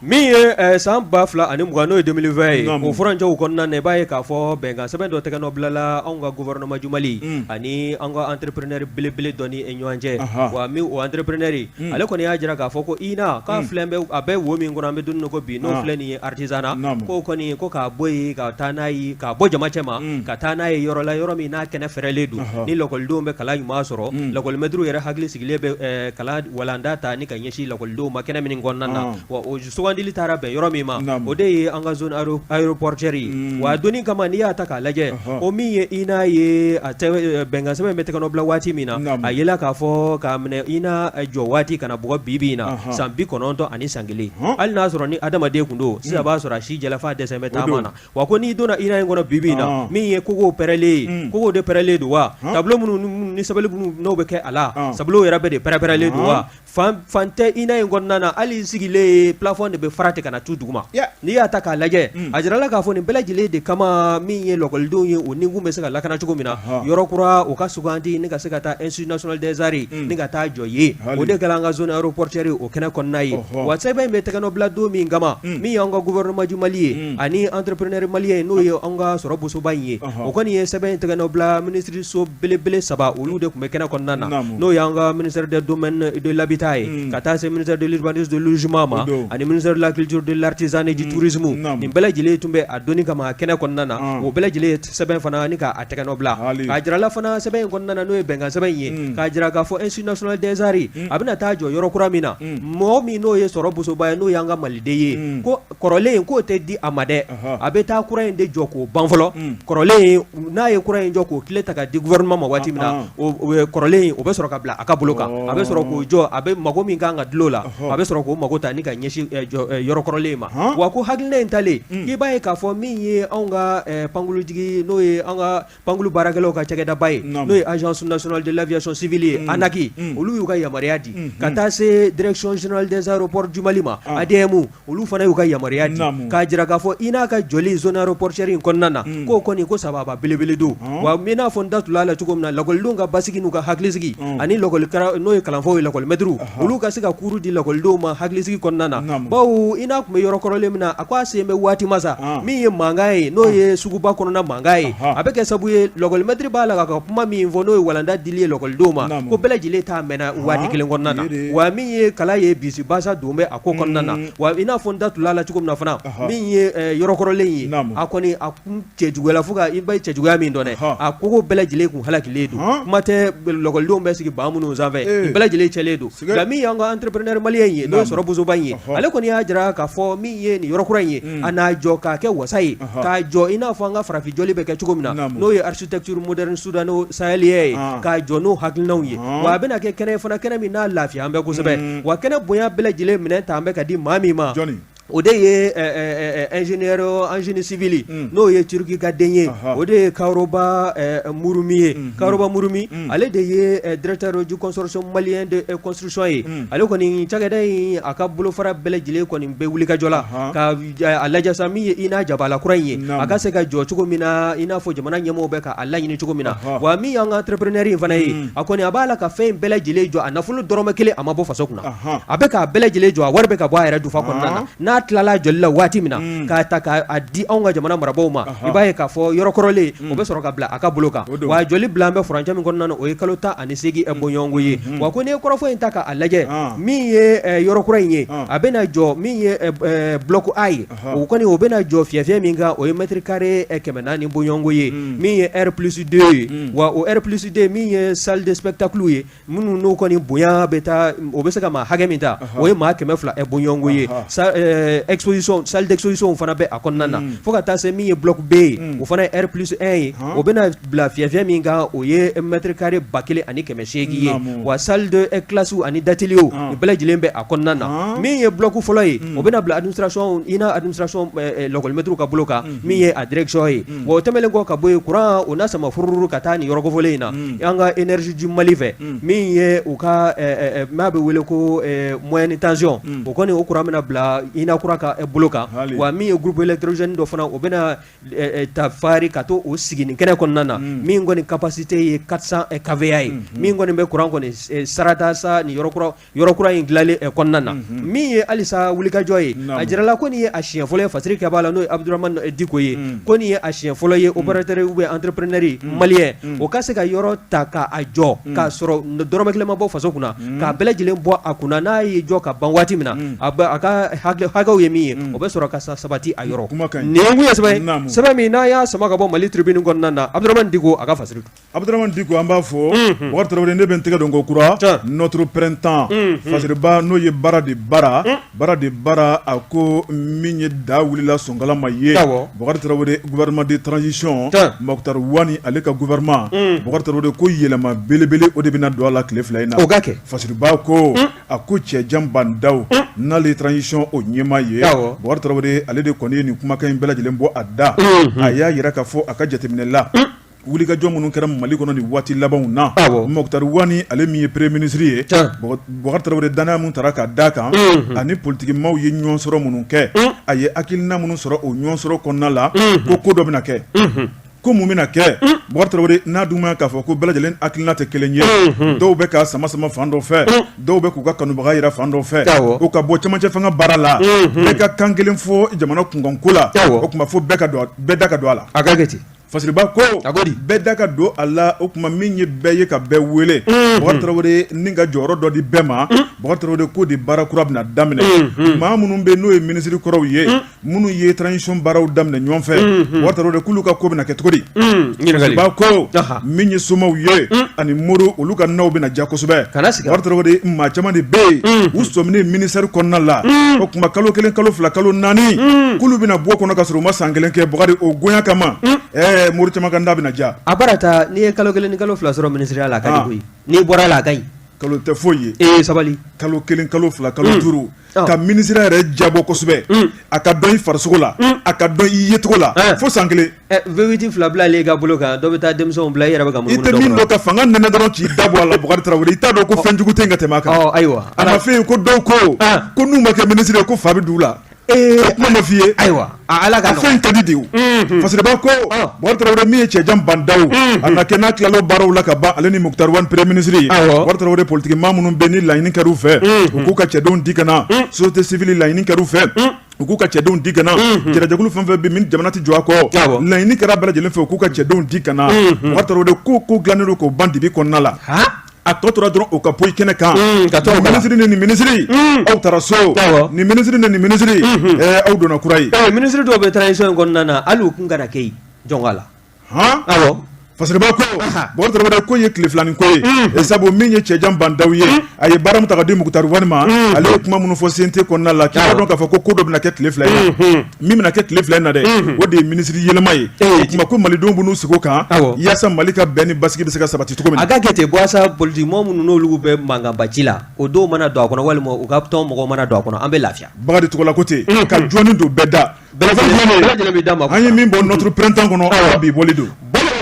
min ye san 2020 n'o ye 2020 ye o furancɛw kɔnɔna na i b'a ye k'a fɔ bɛnkan sɛbɛn dɔ tɛgɛ nɔ bilala anw ka gouvernement du Mali ani an ka entrepreneur belebele dɔ ni ɲɔgɔn cɛ wa min o entrepreneur ale kɔni y'a jira k'a fɔ ko INA k'a filɛ bɛ a bɛ wo min kɔnɔ an bɛ don min na ko bi n'o filɛ nin ye artisanat k'o kɔni ko k'a bɔ yen ka taa n'a ye k'a bɔ jama cɛma ka taa n'a ye yɔrɔ la yɔrɔ min n'a kɛnɛ fɛrɛlen don ni lakɔlidenw bɛ kalan ɲuman sɔrɔ lakɔlimɛtiriw yɛrɛ hakili sigilen bɛ kalan walanda ta ni ka ɲɛsin lakɔlidenw ma kɛnɛ min kɔnɔna na wa o sugandili taara bɛn yɔrɔ min ma o de ye an ka zone aéroportuaire ye wa doni kama n'i y'a ta k'a lajɛ o min ye INA ye a bɛnkan sɛbɛn bɛ tɛgɛ nɔ bila waati min na a yela k'a fɔ k'a minɛ INA jɔ waati ka na bugɔ bi bi in na san 91 san kelen hali n'a sɔrɔ ni adamaden tun don sisan b'a sɔrɔ a si jɛla f'a dɛsɛ bɛ taama na wa ko n'i donna INA in kɔnɔ bi bi in na min ye kogow pɛrɛlen ye kogow de pɛrɛlen don wa tableau minnu ni sɛbɛnni minnu n'o bɛ kɛ a la tableau yɛrɛ bɛɛ de pɛrɛ-pɛrɛlen don wa Fan tɛ INA in kɔnɔna na, hali i sigilen ye plafond de bɛ fara ten ka na tu duguma. N'i y'a ta k'a lajɛ, a jirala k'a fɔ nin bɛɛ lajɛlen de kama min ye lakɔlidenw ye, u nikun bɛ se ka lakana cogo min na, yɔrɔ kura o ka sugandi ni ka se ka taa Institut national des arts ni ka taa jɔ yen, o de kɛra an ka zone aéroportuaire o kɛnɛ kɔnɔna ye. Wa sɛbɛn in bɛ tɛgɛnɔbila don min kama, min y'an ka gouvernement du Mali ye ani entrepreneur malien n'o ye an ka sɔrɔ bosoba in ye, o kɔni ye sɛbɛn in tɛgɛnɔbila minisiriso belebele saba, olu de tun bɛ kɛnɛ kɔnɔna na, n'o y'an ka ministère des domaines et de l'habitat ye, ka taa se ministère de l'urbanisme de logement ma, ani ministère de la culture, de l'artisanat et du tourisme. Nin bɛɛ lajɛlen tun bɛ a donni kama kɛnɛ kɔnɔna na. O bɛɛ lajɛlen ye sɛbɛn fana ni k'a tɛgɛnɔbila, k'a jirala fana sɛbɛn in kɔnɔna na, n'o ye bɛnkan sɛbɛn in ye, k'a jira k'a fɔ Institut national des arts a bɛna taa jɔ yɔrɔ kura min na, mɔgɔ min n'o ye sɔrɔ bosoba ye, n'o y'an ka maliden ye, ko kɔrɔlen k'o tɛ di a ma dɛ, a bɛ taa kura in de jɔ k'o ban fɔlɔ. Kɔrɔlen, n'a ye kura in jɔ k'o clé ta ka di gouvernement ma waati min na, kɔrɔlen o bɛ sɔrɔ ka bila a ka bolo kan. A bɛ sɔrɔ k'o jɔ, a bɛ mago min kan ka dulon la, a bɛ sɔrɔ k'o mago ta ni ka ɲɛsin yɔrɔ kɔrɔlen ma. Wa ko hakilina in talen, k'i b'a ye k'a fɔ min ye anw ka pankurunjigi, n'o ye an ka pankulu baarakɛlaw ka cakɛdaba ye, n'o ye Agence nationale de l'aviation civile ye, ANAC, olu y'u ka yamaruya di, ka taa se Direction générale des aéroports du Mali ma, ADM, olu fana y'u ka yamaruya di, k'a jira k'a fɔ INA ka jɔli zone aéroportuaire in kɔnɔna na, k'o kɔni ko sababa belebele don. Wa i n'a fɔ n da tula la cogo min na, lakɔlidenw ka basigi n'u ka hakilisigi, ani lakɔli n'o ye kalanfaw ye, lakɔlimɛtiriw, olu ka se ka cours di lakɔlidenw ma hakilisigi kɔnɔna na, bawo INA tun bɛ yɔrɔ kɔrɔlen min na, a ko a sen bɛ waati ma sa, min ye mankan ye, n'o ye suguba kɔnɔna mankan ye, a bɛ kɛ sabu ye lakɔlimɛtiri b'a la ka kuma min fɔ, n'o ye walanda dili ye lakɔlidenw ma, ko bɛɛ lajɛlen t'a mɛnna waati kelen kɔnɔna na. Wa min ye kala ye, bisibasa don bɛ a ko kɔnɔna na. Wa i n'a fɔ n da tula la cogo min na fana, min ye yɔrɔ kɔrɔlen ye, a kɔni a kun cɛjuguyala fo ka i bɛ cɛjuguya min dɔn dɛ, a kogo bɛɛ lajɛlen kun halakilen don, kuma tɛ lakɔlidenw bɛ sigi ban minnu sanfɛ, nin bɛɛ lajɛlen cɛlen don. Nka min y'an ka entrepreneur malien ye, n'o ye sɔrɔ bosoba in ye, ale kɔni y'a jira k'a fɔ min ye nin yɔrɔ kura in ye, a n'a jɔ k'a kɛ wasa ye, k'a jɔ i n'a fɔ an ka farafin jɔli bɛ kɛ cogo min na, n'o ye architecture moderne soudano-sahélienne ye, k'a jɔ n'o hakilinaw ye. Wa a bɛna kɛ kɛnɛ fana, kɛnɛ min n'a lafiya an bɛ kosɛbɛ. Wa kɛnɛ bonya bɛɛ lajɛlen minɛ ta an bɛ ka di maa min ma, o de ye ingénieur en génie civil, n'o ye Turki ka den ye, o de ye Karoba Murumi ye. Karoba Murumi, ale de ye directeur du consortium malien de construction ye. Ale kɔni cakɛda in, a ka bolofara bɛɛ lajɛlen kɔni bɛ wulikajɔ la ka a lajɛ sa, min ye INA jabala kura in ye, a ka se ka jɔ cogo min na, i n'a fɔ jamana ɲɛmɔgɔw bɛ ka a laɲini cogo min na. Wa min y'an ka entrepreneur in fana ye, a kɔni a b'a la ka fɛn in bɛɛ lajɛlen jɔ, a nafolo dɔrɔmɛ kelen a ma bɔ faso kunna. A bɛ k'a bɛɛ lajɛlen jɔ, a wari bɛ ka bɔ a yɛrɛ dufa kɔnɔna na. N'a tilala jɔli la waati min na, k'a ta k'a di anw ka jamana marabaaw ma, i b'a ye k'a fɔ yɔrɔ kɔrɔlen o bɛ sɔrɔ ka bila a ka bolo kan. Wa jɔli bila an bɛ furancɛ min kɔnɔna na, o ye kalo 18 bɔɲɔgɔnko ye. Wa ko n'i ye kɔrɔfɔ in ta k'a lajɛ, min ye yɔrɔ kura in ye, a bɛna jɔ min ye bloc A ye, o kɔni o bɛna jɔ fiyɛfiyɛ min kan, o ye mètre carré 400 bɔɲɔgɔnko ye, min ye R plus 2 ye. Wa o R plus 2, min ye salle de spectacle ye, minnu n'o kɔni bonya bɛ taa, o bɛ se ka maa hakɛ min ta, o ye maa 200 bɔɲɔgɔnko ye. Exposition, salle d'exposition fana bɛ a kɔnɔna na, fo ka taa se min ye bloc B ye, o fana ye R plus 1 ye, o bɛna bila fiyɛfiyɛ min kan, o ye mètre carré 1800 ye. Wa salle de classe ani d'atelier, nin bɛɛ lajɛlen bɛ a kɔnɔna na. Min ye bloc fɔlɔ ye, o bɛna bila administration, INA administration, lakɔlimɛtiriw ka bolo kan, min ye a direction ye. Wa o tɛmɛnen kɔ ka bɔ yen, courant o na sama fururu ka taa nin yɔrɔ kofɔlen in na, an ka énergie du Mali fɛ, min ye u ka n'a bɛ wele ko moyenne tension, o kɔni o courant bɛna bila INA kura ka bolo kan. Wa min ye groupe électrogène dɔ fana, o bɛna ta fari ka to o sigi nin kɛnɛ kɔnɔna na, min kɔni capacité ye 400 kVA ye, min kɔni bɛ courant kɔni sarata sa nin yɔrɔ kura in dilanlen kɔnɔna na. Min ye halisa wulikajɔ ye, a jirala ko nin ye a siɲɛ fɔlɔ ye fasiri kɛbaa la, n'o ye Abdourahamane Dicko ye, ko nin ye a siɲɛ fɔlɔ ye opérateur ou bien entrepreneur malien o ka se ka yɔrɔ ta k'a jɔ k'a sɔrɔ dɔrɔmɛ kelen ma bɔ faso kunna, k'a bɛɛ lajɛlen bɔ a kunna. N'a ye jɔ ka ban waati min na, a ka hakɛw ye min ye, o bɛ sɔrɔ ka sabati a yɔrɔ. Nin kun ye sɛbɛn sɛbɛn min n'a y'a sama ka bɔ Mali Tribune kɔnɔna na, Abdourahamane Dicko a ka fasiri. Abdourahamane Dicko, an b'a fɔ. Bukari Tarawele, ne bɛ n tɛgɛ don ko kura Notre Printemps fasiriba, n'o ye bara de bara bara de bara, a ko min ye da wulila sonkala ma ye, Bukari Tarawele, gouvernement de transition, Moctar Ouane ale ka gouvernement, Bukari Tarawele, ko yɛlɛma belebele o de bɛna don a la tile 2 in na. O ka kɛ. Fasiriba ko a ko cɛjan Bah N'Daw, n'ale ye transition o ɲɛmaa ye, Bukari Tarawele, ale de kɔni ye nin kumakan in bɛɛ lajɛlen bɔ a da. A y'a jira k'a fɔ a ka jateminɛ la Wulikajɔ minnu kɛra Mali kɔnɔ nin waati labanw na, awɔ, Moctar Ouane ale min ye premier ministre ye, tiɲɛ, Bubakari Tarawele danaya min tara k'a d'a kan, unhun, ani politikimaw ye ɲɔgɔn sɔrɔ minnu kɛ, un, a ye hakilina minnu sɔrɔ o ɲɔgɔn sɔrɔ kɔnɔna la, unhun, ko dɔ bɛna kɛ, unhun, ko mun bɛna kɛ, un, Bubakari Tarawele n'a dun ma k'a fɔ ko bɛɛ lajɛlen hakilina tɛ kelen ye, unhun, dɔw bɛ k'a sama sama fan dɔ fɛ, un, dɔw bɛ k'u ka kanubaga jira fan dɔ fɛ, awɔ, o ka bɔ cɛmancɛ fanga baara la, unhun, bɛɛ ka kan kelen fɔ jamana kunkanko la, awɔ, o tuma fo bɛɛ ka don bɛɛ da ka don a la, a ka kɛ ten. Fasiriba ko a ko di bɛɛ da ka don a la o tuma min ye bɛɛ ye ka bɛɛ wele Bubakari Tarawele ni ka jɔyɔrɔ dɔ di bɛɛ ma Bubakari Tarawele ko de baara kura bɛna daminɛ maa minnu bɛ n'o ye minisiri kɔrɔw ye minnu ye transition baaraw daminɛ ɲɔgɔn fɛ Bubakari Tarawele k'olu ka ko bɛna kɛ cogo di Fasiriba ko min ye somaw ye ani mori olu ka naw bɛna diya kosɛbɛ Bubakari Tarawele maa caman de bɛ yen u sɔminen ministère kɔnɔna la o tuma kalo kelen kalo fila kalo naani k'olu bɛna bɔ kɔnɔ ka sɔrɔ u ma san kelen kɛ Bubakari o goya kama mori caman ka da bɛna diya a bara taa n'i ye kalo kelen ni kalo fila sɔrɔ minisiriya la a ka di koyi n'i bɔra la a ka ɲi kalo tɛ foyi ye ee sabali kalo kelen kalo fila kalo duuru ka minisiriya yɛrɛ jabɔ kosɛbɛ a ka dɔn i farisogo la a ka dɔn i yecogo la fo san kelen V8 fila bilalen i ka bolo kan dɔ bɛ taa denmisɛnw bila i yɛrɛ bɛ ka i tɛ min dɔn ka fanga nɛnɛ dɔrɔn k'i da bɔ a la Bubakari Tarawele i t'a dɔn ko fɛn jugu tɛ yen ka tɛmɛ a kan ayiwa a ma f'e ye ko dɔw ko ko n'u ma kɛ minisiri ye ko fa bɛ d'u la o kuma ma f'i ye ayiwa ala ka fɛn ka di de o Fasiriba ko Bubakari Tarawele min ye Cɛjan Bandaw a na kɛ n'a tilala baaraw la ka ban ale ni Moctar Ouane premier ministre ye Bubakari Tarawele politiki maa minnu bɛ ni laɲini kɛr'u fɛ u k'u ka cɛdenw di ka na société civile laɲini kɛr'u fɛ u k'u ka cɛdenw di ka na jɛrɛjɛkulu fɛn fɛn bɛ min jamana tɛ jɔ a kɔ laɲini kɛra bɛɛ lajɛlen fɛ u k'u ka cɛdenw di ka na Bubakari Tarawele ko dilannen don k'o ban dibi kɔnɔna la a tɔ tora dɔrɔn o ka poyi kɛnɛ kan ka taa minisiri ni nin minisiri aw taara so nin minisiri ni nin minisiri aw donna kura ye minisiri dɔw bɛ transition in kɔnɔna na hali u kun kana kɛ yen jɔn la awɔ Fasiriba ko Bubakari Tarawele ko ye tile filanin ko ye sabu min ye Cɛjan Bandaw ye a ye baara min ta ka di Moctar Ouane ma ale ye kuma minnu fɔ CNT kɔnɔna la k'i k'a dɔn k'a fɔ ko ko dɔ bɛna kɛ tile fila in na min bɛna kɛ tile fila in na dɛ o de ye minisiri yɛlɛma ye o tuma ko malidenw b'u sigi o kan yaasa Mali ka bɛn ni basigi bɛ se ka sabati cogo min na a ka kɛ ten Buwasa politikimɔgɔ minnu n'olu bɛ mankanba ci la o dɔw mana don a kɔnɔ walima u ka tɔn mɔgɔw mana don a kɔnɔ an bɛ lafiya Bakari Togola ko ten ka jɔni don bɛɛ da bɛɛ bɛ da ma an ye min bɔ Notre Printemps kɔnɔ a bi bɔli don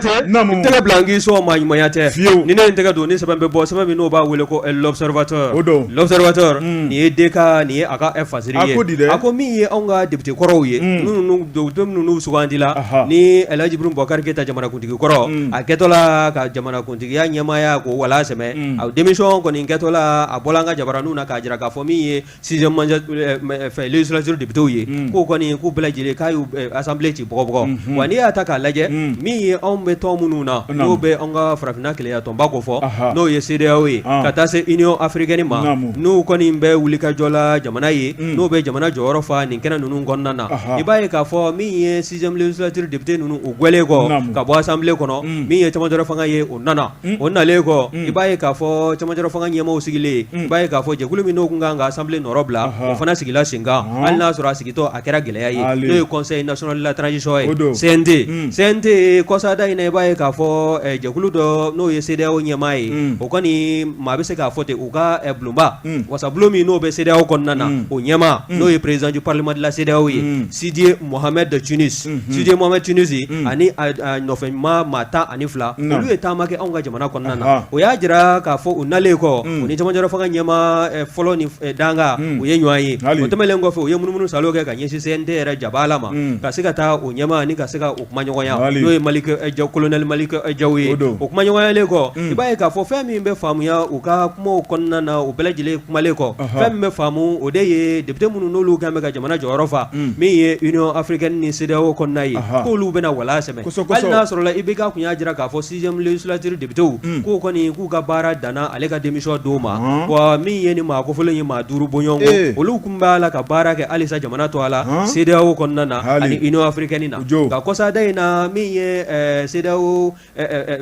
Naamu tɛgɛ bila n k'i sɔn maa ɲumanya tɛ fiyewu ni ne ye n tɛgɛ don ni sɛbɛn bɛ bɔ sɛbɛn min n'o b'a wele ko L'Observateur o don L'Observateur nin ye DK nin ye a ka fasiri ye a ko di dɛ a ko min ye anw ka député kɔrɔw ye minnu député minnu n'u sugandila ni Elhaji Ibrahim Boubacar Keita jamanakuntigi kɔrɔ a kɛtɔ la ka jamanakuntigiya ɲɛmaaya k'o wala sɛmɛ a démission kɔni kɛtɔ la a bɔla an ka jabaraninw na k'a jira k'a fɔ min ye sixième fɛ législature députéw ye k'o kɔni k'u bɛɛ lajɛlen k'a y'u assemblée ci bɔgɔbɔgɔ wa n'i y'a ta k'a lajɛ min ye anw bɛ tɔn minnu na n'o bɛ anw ka farafinna kelenya tɔnba ko fɔ n'o ye CEDEAO ye ka taa se Union africaine ma n'u kɔni bɛ wulikajɔ la jamana ye n'o bɛ jamana jɔyɔrɔ fa nin kɛnɛ ninnu kɔnɔna na i b'a ye k'a fɔ min ye sixième législature député ninnu u gɛnnen kɔ ka bɔ assemblée kɔnɔ min ye cɛmancɛ fanga ye o nana o nalen kɔ i b'a ye k'a fɔ cɛmancɛ fanga ɲɛmaaw sigilen i b'a ye k'a fɔ jɛkulu min n'o tun kan ka assemblée nɔrɔ bila o fana sigila sen kan hali n'a sɔrɔ a sigitɔ a kɛra gɛlɛya ye n'o ye conseil national de la transition ye CNT CNT kɔsada in na i b'a ye k'a fɔ jɛkulu dɔ n'o ye CEDEAO ɲɛmaa ye o kɔni maa bɛ se k'a fɔ ten u ka bulonba wasabulon min n'o bɛ CEDEAO kɔnɔna na o ɲɛmaa n'o ye président du parlement de la CEDEAO ye Sidi Mohamed de Tunis Sidi Mohamed Tunis ani a nɔfɛ maa 12 olu ye taama kɛ anw ka jamana kɔnɔna na o y'a jira k'a fɔ u nalen kɔ u ni cɛmancɛ fanga ɲɛmaa fɔlɔ ni dankan u ye ɲɔgɔn ye o tɛmɛnlen kɔfɛ u ye munumunu salo kɛ ka ɲɛsin CNT yɛrɛ jaba la ma ka se ka taa o ɲɛmaa ni ka se ka o kumaɲɔgɔnya n'o ye Malick Diaw colonel Malick Diaw ye o kumaɲɔgɔnyalen kɔ i b'a ye k'a fɔ fɛn min bɛ faamuya u ka kumaw kɔnɔna na u bɛɛ lajɛlen kumalen kɔ fɛn min bɛ faamu o de ye député minnu n'olu kan bɛ ka jamana jɔyɔrɔ fa min ye Union africaine ni CEDEAO kɔnɔna ye k'olu bɛna wala sɛmɛ hali n'a sɔrɔla IBK tun y'a jira k'a fɔ sixième législature députéw k'o kɔni k'u ka baara danna ale ka démission don ma wa min ye nin maa kofɔlen ye maa duuru bɔɲɔgɔnko olu tun b'a la ka baara kɛ halisa jamana tɔgɔ la CEDEAO kɔnɔna na ani Union africaine na nka kɔsada in na min ye CEDEAO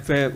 fɛ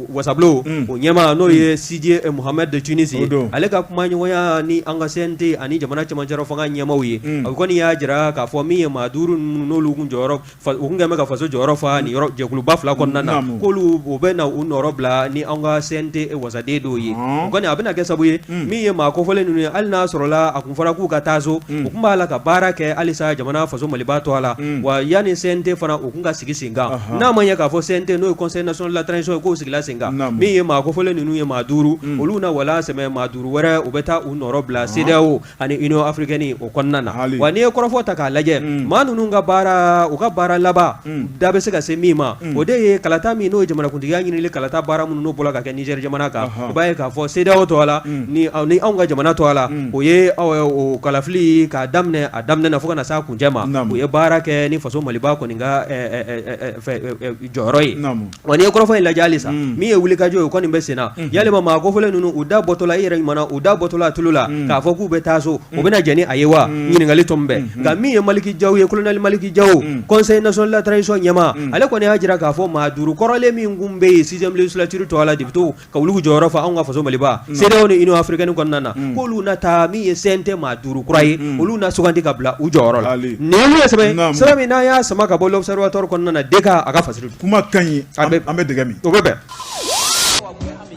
wasabulon o ɲɛmaa n'o ye Sidi Mohamed de Tunis ye ale ka kumaɲɔgɔnya ni an ka CNT ani jamana cɛmancɛ fanga ɲɛmaaw ye a kɔni y'a jira k'a fɔ min ye maa duuru ninnu n'olu tun jɔyɔrɔ u tun bɛ ka faso jɔyɔrɔ fa nin yɔrɔ jɛkuluba fila kɔnɔna na k'olu u bɛ na u nɔrɔ bila ni an ka CNT wasaden dɔw ye o kɔni a bɛna kɛ sabu ye min ye maa kofɔlen ninnu ye hali n'a sɔrɔla a tun fɔra k'u ka taa so u tun b'a la ka baara kɛ halisa jamana faso Maliba tɔgɔ la wa yanni CNT fana u tun ka sigi sen kan n'a ma ɲɛ k'a fɔ fɔ CNT n'o ye Conseil national de la transition ye k'o sigila sen kan min ye maa kofɔlen ninnu ye maa duuru olu na wala sɛmɛ maa duuru wɛrɛ u bɛ taa u nɔrɔ bila CEDEAO ani Union africaine o kɔnɔna na wa n'i ye kɔrɔfɔ ta k'a lajɛ maa ninnu ka baara u ka baara laban da bɛ se ka se min ma o de ye kalata min n'o ye jamanakuntigiya ɲinili kalata baara minnu n'o bɔra ka kɛ Niger jamana kan i b'a ye k'a fɔ CEDEAO tɔgɔ la ni anw ka jamana tɔgɔ la o ye o kalafili k'a daminɛ a daminɛ na fo ka na s'a kuncɛ ma u ye baara kɛ ni faso Maliba kɔni ka jɔyɔrɔ ye wa n'i ye kɔrɔfɔ in lajɛ halisa min ye wulikajɔ ye o kɔni bɛ sen na yalima maa kofɔlen ninnu u da bɔtɔla i yɛrɛ ɲuman u da bɔtɔla tulu la k'a fɔ k'u bɛ taa so o bɛna jɛn ni a ye wa ɲininkali tɔ bɛ nka min ye Maliki Jaw ye colonel Maliki Jaw Conseil national de la transition ɲɛmaa ale kɔni y'a jira k'a fɔ maa duuru kɔrɔlen min tun bɛ yen sixième législature tɔgɔ la député ka olu jɔyɔrɔ fa anw ka faso Maliba CEDEAO ni Union africaine kɔnɔna na k'olu na taa min ye CNT maa duuru kura ye olu na sugandi ka bila u jɔyɔrɔ la nin ye sɛbɛn sɛbɛn min n'an y'a sama ka bɔ L'Observatoire kɔnɔna na DK a ka fasiri kuma ka ɲi an bɛ dɛgɛ min o bɛ bɛn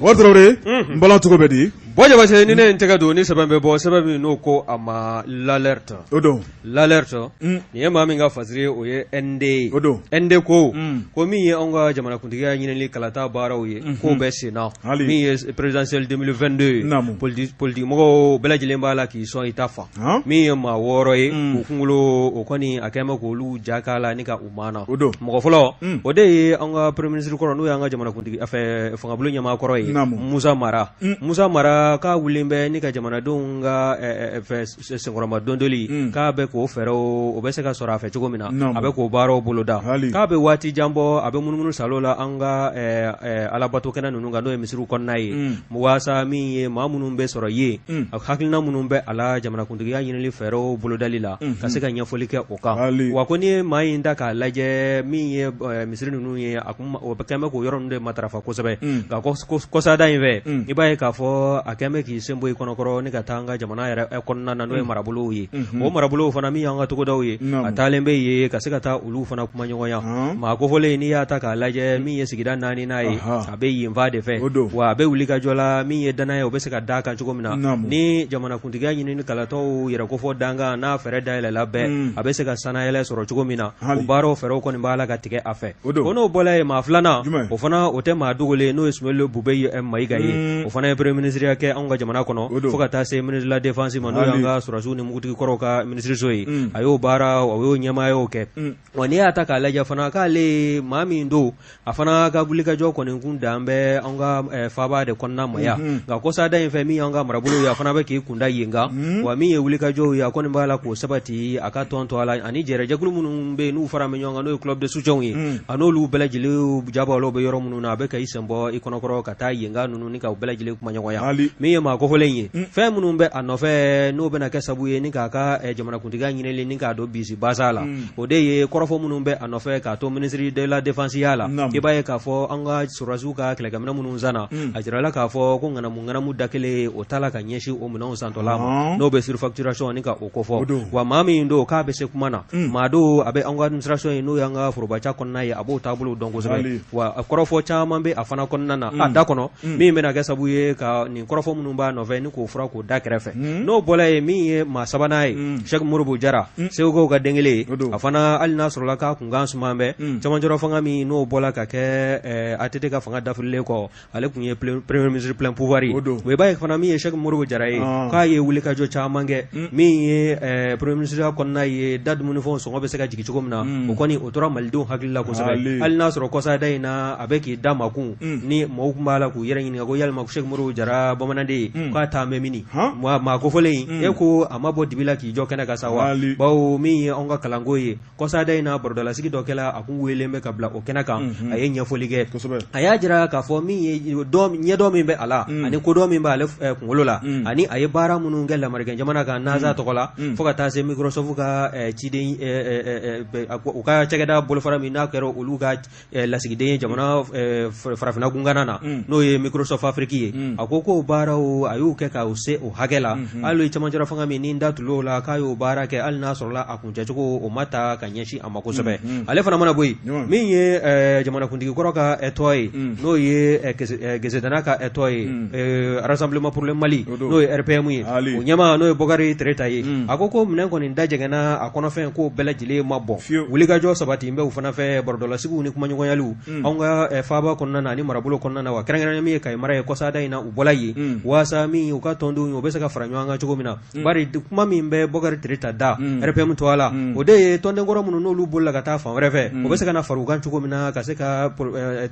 Bubakari Tarawele n bala cogo bɛ di Buwa Jabate ni ne ye n tɛgɛ don ni sɛbɛn bɛ bɔ sɛbɛn min n'o ko a ma L'Alerte o don L'Alerte nin ye maa min ka fasiri ye o ye ND ye o don ND ko ko min ye anw ka jamanakuntigiya ɲinili kalata baaraw ye k'o bɛ sen na min ye présidentielle 2022 ye politikimɔgɔw bɛɛ lajɛlen b'a la k'i sɔn i ta fa min ye maa wɔɔrɔ ye u kunkolo o kɔni a kɛlen bɛ k'olu ja k'a la ni ka u maana o don mɔgɔ fɔlɔ o de ye an ka premier ministre kɔrɔ n'o y'an ka jamanakuntigi fɛ fangabulon ɲɛmaa kɔrɔ ye Musa Mara Musa Mara k'a wulilen bɛ ni ka jamanadenw ka fɛ senkɔrɔma dondoli k'a bɛ k'o fɛɛrɛw o bɛ se ka sɔrɔ a fɛ cogo min na a bɛ k'o baaraw boloda k'a bɛ waati jan bɔ a bɛ munumunu salo la an ka alabato kɛnɛ ninnu kan n'o ye misiriw kɔnɔna ye waasa min ye maa minnu bɛ sɔrɔ yen a hakilina minnu bɛ a la jamanakuntigiya ɲinili fɛɛrɛw bolodali la ka se ka ɲɛfɔli kɛ o kan wa ko n'i ye maa in ta k'a lajɛ min ye misiri ninnu ye a o kɛlen bɛ k'o yɔrɔ ninnu de matarafa kosɛbɛ nka kɔsada in fɛ i b'a ye k'a fɔ a kɛlen bɛ k'i sen bɔ i kɔnɔkɔrɔ ni ka taa an ka jamana yɛrɛ kɔnɔna na n'o ye marabolow ye o marabolow fana min y'an ka togodaw ye a taalen bɛ yen ka se ka taa olu fana kumaɲɔgɔnya maa kofɔlen n'i y'a ta k'a lajɛ min ye sigida naaninan ye a bɛ yen fan de fɛ wa a bɛ wulikajɔ la min ye danaya ye o bɛ se ka d'a kan cogo min na ni jamanakuntigiya ɲinini kalataw yɛrɛ kofɔ dankan n'a fɛɛrɛ dayɛlɛla bɛɛ a bɛ se ka sannayɛlɛ sɔrɔ cogo min na o baaraw fɛɛrɛw kɔni b'a la ka tigɛ a fɛ o n'o bɔla yen maa filanan o fana o tɛ maa dogolen n'o ye Sumeyilu Bubɛyi Mayiga ye o fana ye premier ministre kɛ anw ka jamana kɔnɔ fo ka taa se ministre de la défense ma n'o y'an ka sɔrɔdasiw ni mugutigi kɔrɔw ka minisiriso ye a y'o baara o y'o ɲɛmaayaw kɛ wa n'i y'a ta k'a lajɛ fana k'ale maa min don a fana ka wulikajɔ kɔni kun dan bɛ an ka faaba de kɔnɔna ma yan nka kɔsada in fɛ min y'an ka marabolo ye a fana bɛ k'i kunda yen kan wa min ye wulikajɔw ye a kɔni b'a la k'o sabati a ka tɔn tɔgɔ la ani jɛrɛjɛkulu minnu bɛ yen n'u fara bɛ ɲɔgɔn kan n'o ye club de soutien ye a n'olu bɛɛ lajɛlen jabalaw bɛ yɔrɔ minnu na a bɛ ka i sen bɔ i kɔnɔkɔrɔ ka taa yen kan ninnu ni ka u bɛɛ lajɛlen kumaɲɔgɔnya min ye maa kofɔlen ye fɛn minnu bɛ a nɔfɛ n'o bɛna kɛ sabu ye ni k'a ka jamanakuntigiya ɲinili ni k'a don bisi basa la o de ye kɔrɔfɔ minnu bɛ a nɔfɛ k'a to ministre de la défense ya la i b'a ye k'a fɔ an ka sɔrɔdasiw ka kɛlɛkɛminɛn minnu sanna a jirala k'a fɔ ko ŋanamu ŋanamu da kelen o t'a la ka ɲɛsin o minɛnw santɔla ma n'o bɛ surfacturation ni ka o kofɔ wa maa min don k'a bɛ se kuma na maa don a bɛ an ka administration ye n'o y'an ka forobaca kɔnɔna ye a b'o taabolo dɔn kosɛbɛ wa kɔrɔfɔ caman bɛ a fana kɔnɔna na a da kɔnɔ min bɛna kɛ sabu ye ka nin kɔrɔfɔ minnu b'a nɔfɛ ni k'o fura k'o da kɛrɛfɛ n'o bɔra yen min ye maa sabanan ye Sɛki Modibo Jara Segukaw ka den kelen ye a fana hali n'a sɔrɔla k'a kunkan suman bɛ cɛmancɛrɔ fanga min n'o bɔra ka kɛ ATT ka fanga dafirilen kɔ ale tun ye premier ministre plein pouvoir ye o i b'a ye fana min ye Sɛki Modibo Jara ye k'a ye wulikajɔ caman kɛ min ye premier ministre kɔnɔna ye da dumunifɛnw sɔngɔ bɛ se ka jigin cogo min na o kɔni o tora malidenw hakili la kosɛbɛ hali n'a sɔrɔ kɔsada in na a bɛ k'i da makun ni mɔgɔw tun b'a la k'u yɛrɛ ɲininka ko yalima Sɛki Modibo Jara bamananden ye k'a taa bɛ mini maa kofɔlen in e ko a ma bɔ dibi la k'i jɔ kɛnɛ kan sa wa bawo min ye anw ka kalanko ye kɔsada in na barodalasigi dɔ kɛla a kun weelelen bɛ ka bila o kɛnɛ kan a ye ɲɛfɔli kɛ a y'a jira k'a fɔ min ye ɲɛdɔn min bɛ a la ani kodɔn min bɛ ale kunkolo la ani a ye baara minnu kɛ lamarikɛn jamana kan NASA tɔgɔ la fo ka taa se Microsoft ka ciden u ka cakɛda bolofara min n'a kɛra olu ka lasigiden ye jamana farafinna gungana na n'o ye Microsoft Afrique ye a ko k'o baara baaraw a y'u kɛ k'u se o hakɛ la hali cɛmancɛla fanga min ni da tul'o la k'a y'o baara kɛ hali n'a sɔrɔla a kuncɛcogo o ma ta ka ɲɛsin a ma kosɛbɛ ale fana mana bɔ yen min ye jamanakuntigi kɔrɔ ka tɔn ye n'o ye Gesedana ka tɔn ye Rassemblement pour le Mali n'o ye RPM ye o ɲɛmaa n'o ye Bokari Tereta ye a ko minɛn kɔni dajɛgɛnna a kɔnɔfɛn k'o bɛɛ lajɛlen ma bɔn wulikajɔ sabati bɛ u fana fɛ barodalasigiw ni kumaɲɔgɔnyaliw anw ka faaba kɔnɔna na ani marabolo kɔnɔna na wa kɛrɛnkɛrɛnnen min ye Kayi mara ye kɔsada in na u bɔla yen waasa min u ka tɔndenw ye u bɛ se ka fara ɲɔgɔn kan cogo min na bari kuma min bɛ Bokari Tereta da RPM tɔgɔ la o de ye tɔnden kɔrɔ minnu n'olu bolila ka taa fan wɛrɛ fɛ o bɛ se ka na fara u kan cogo min na ka se ka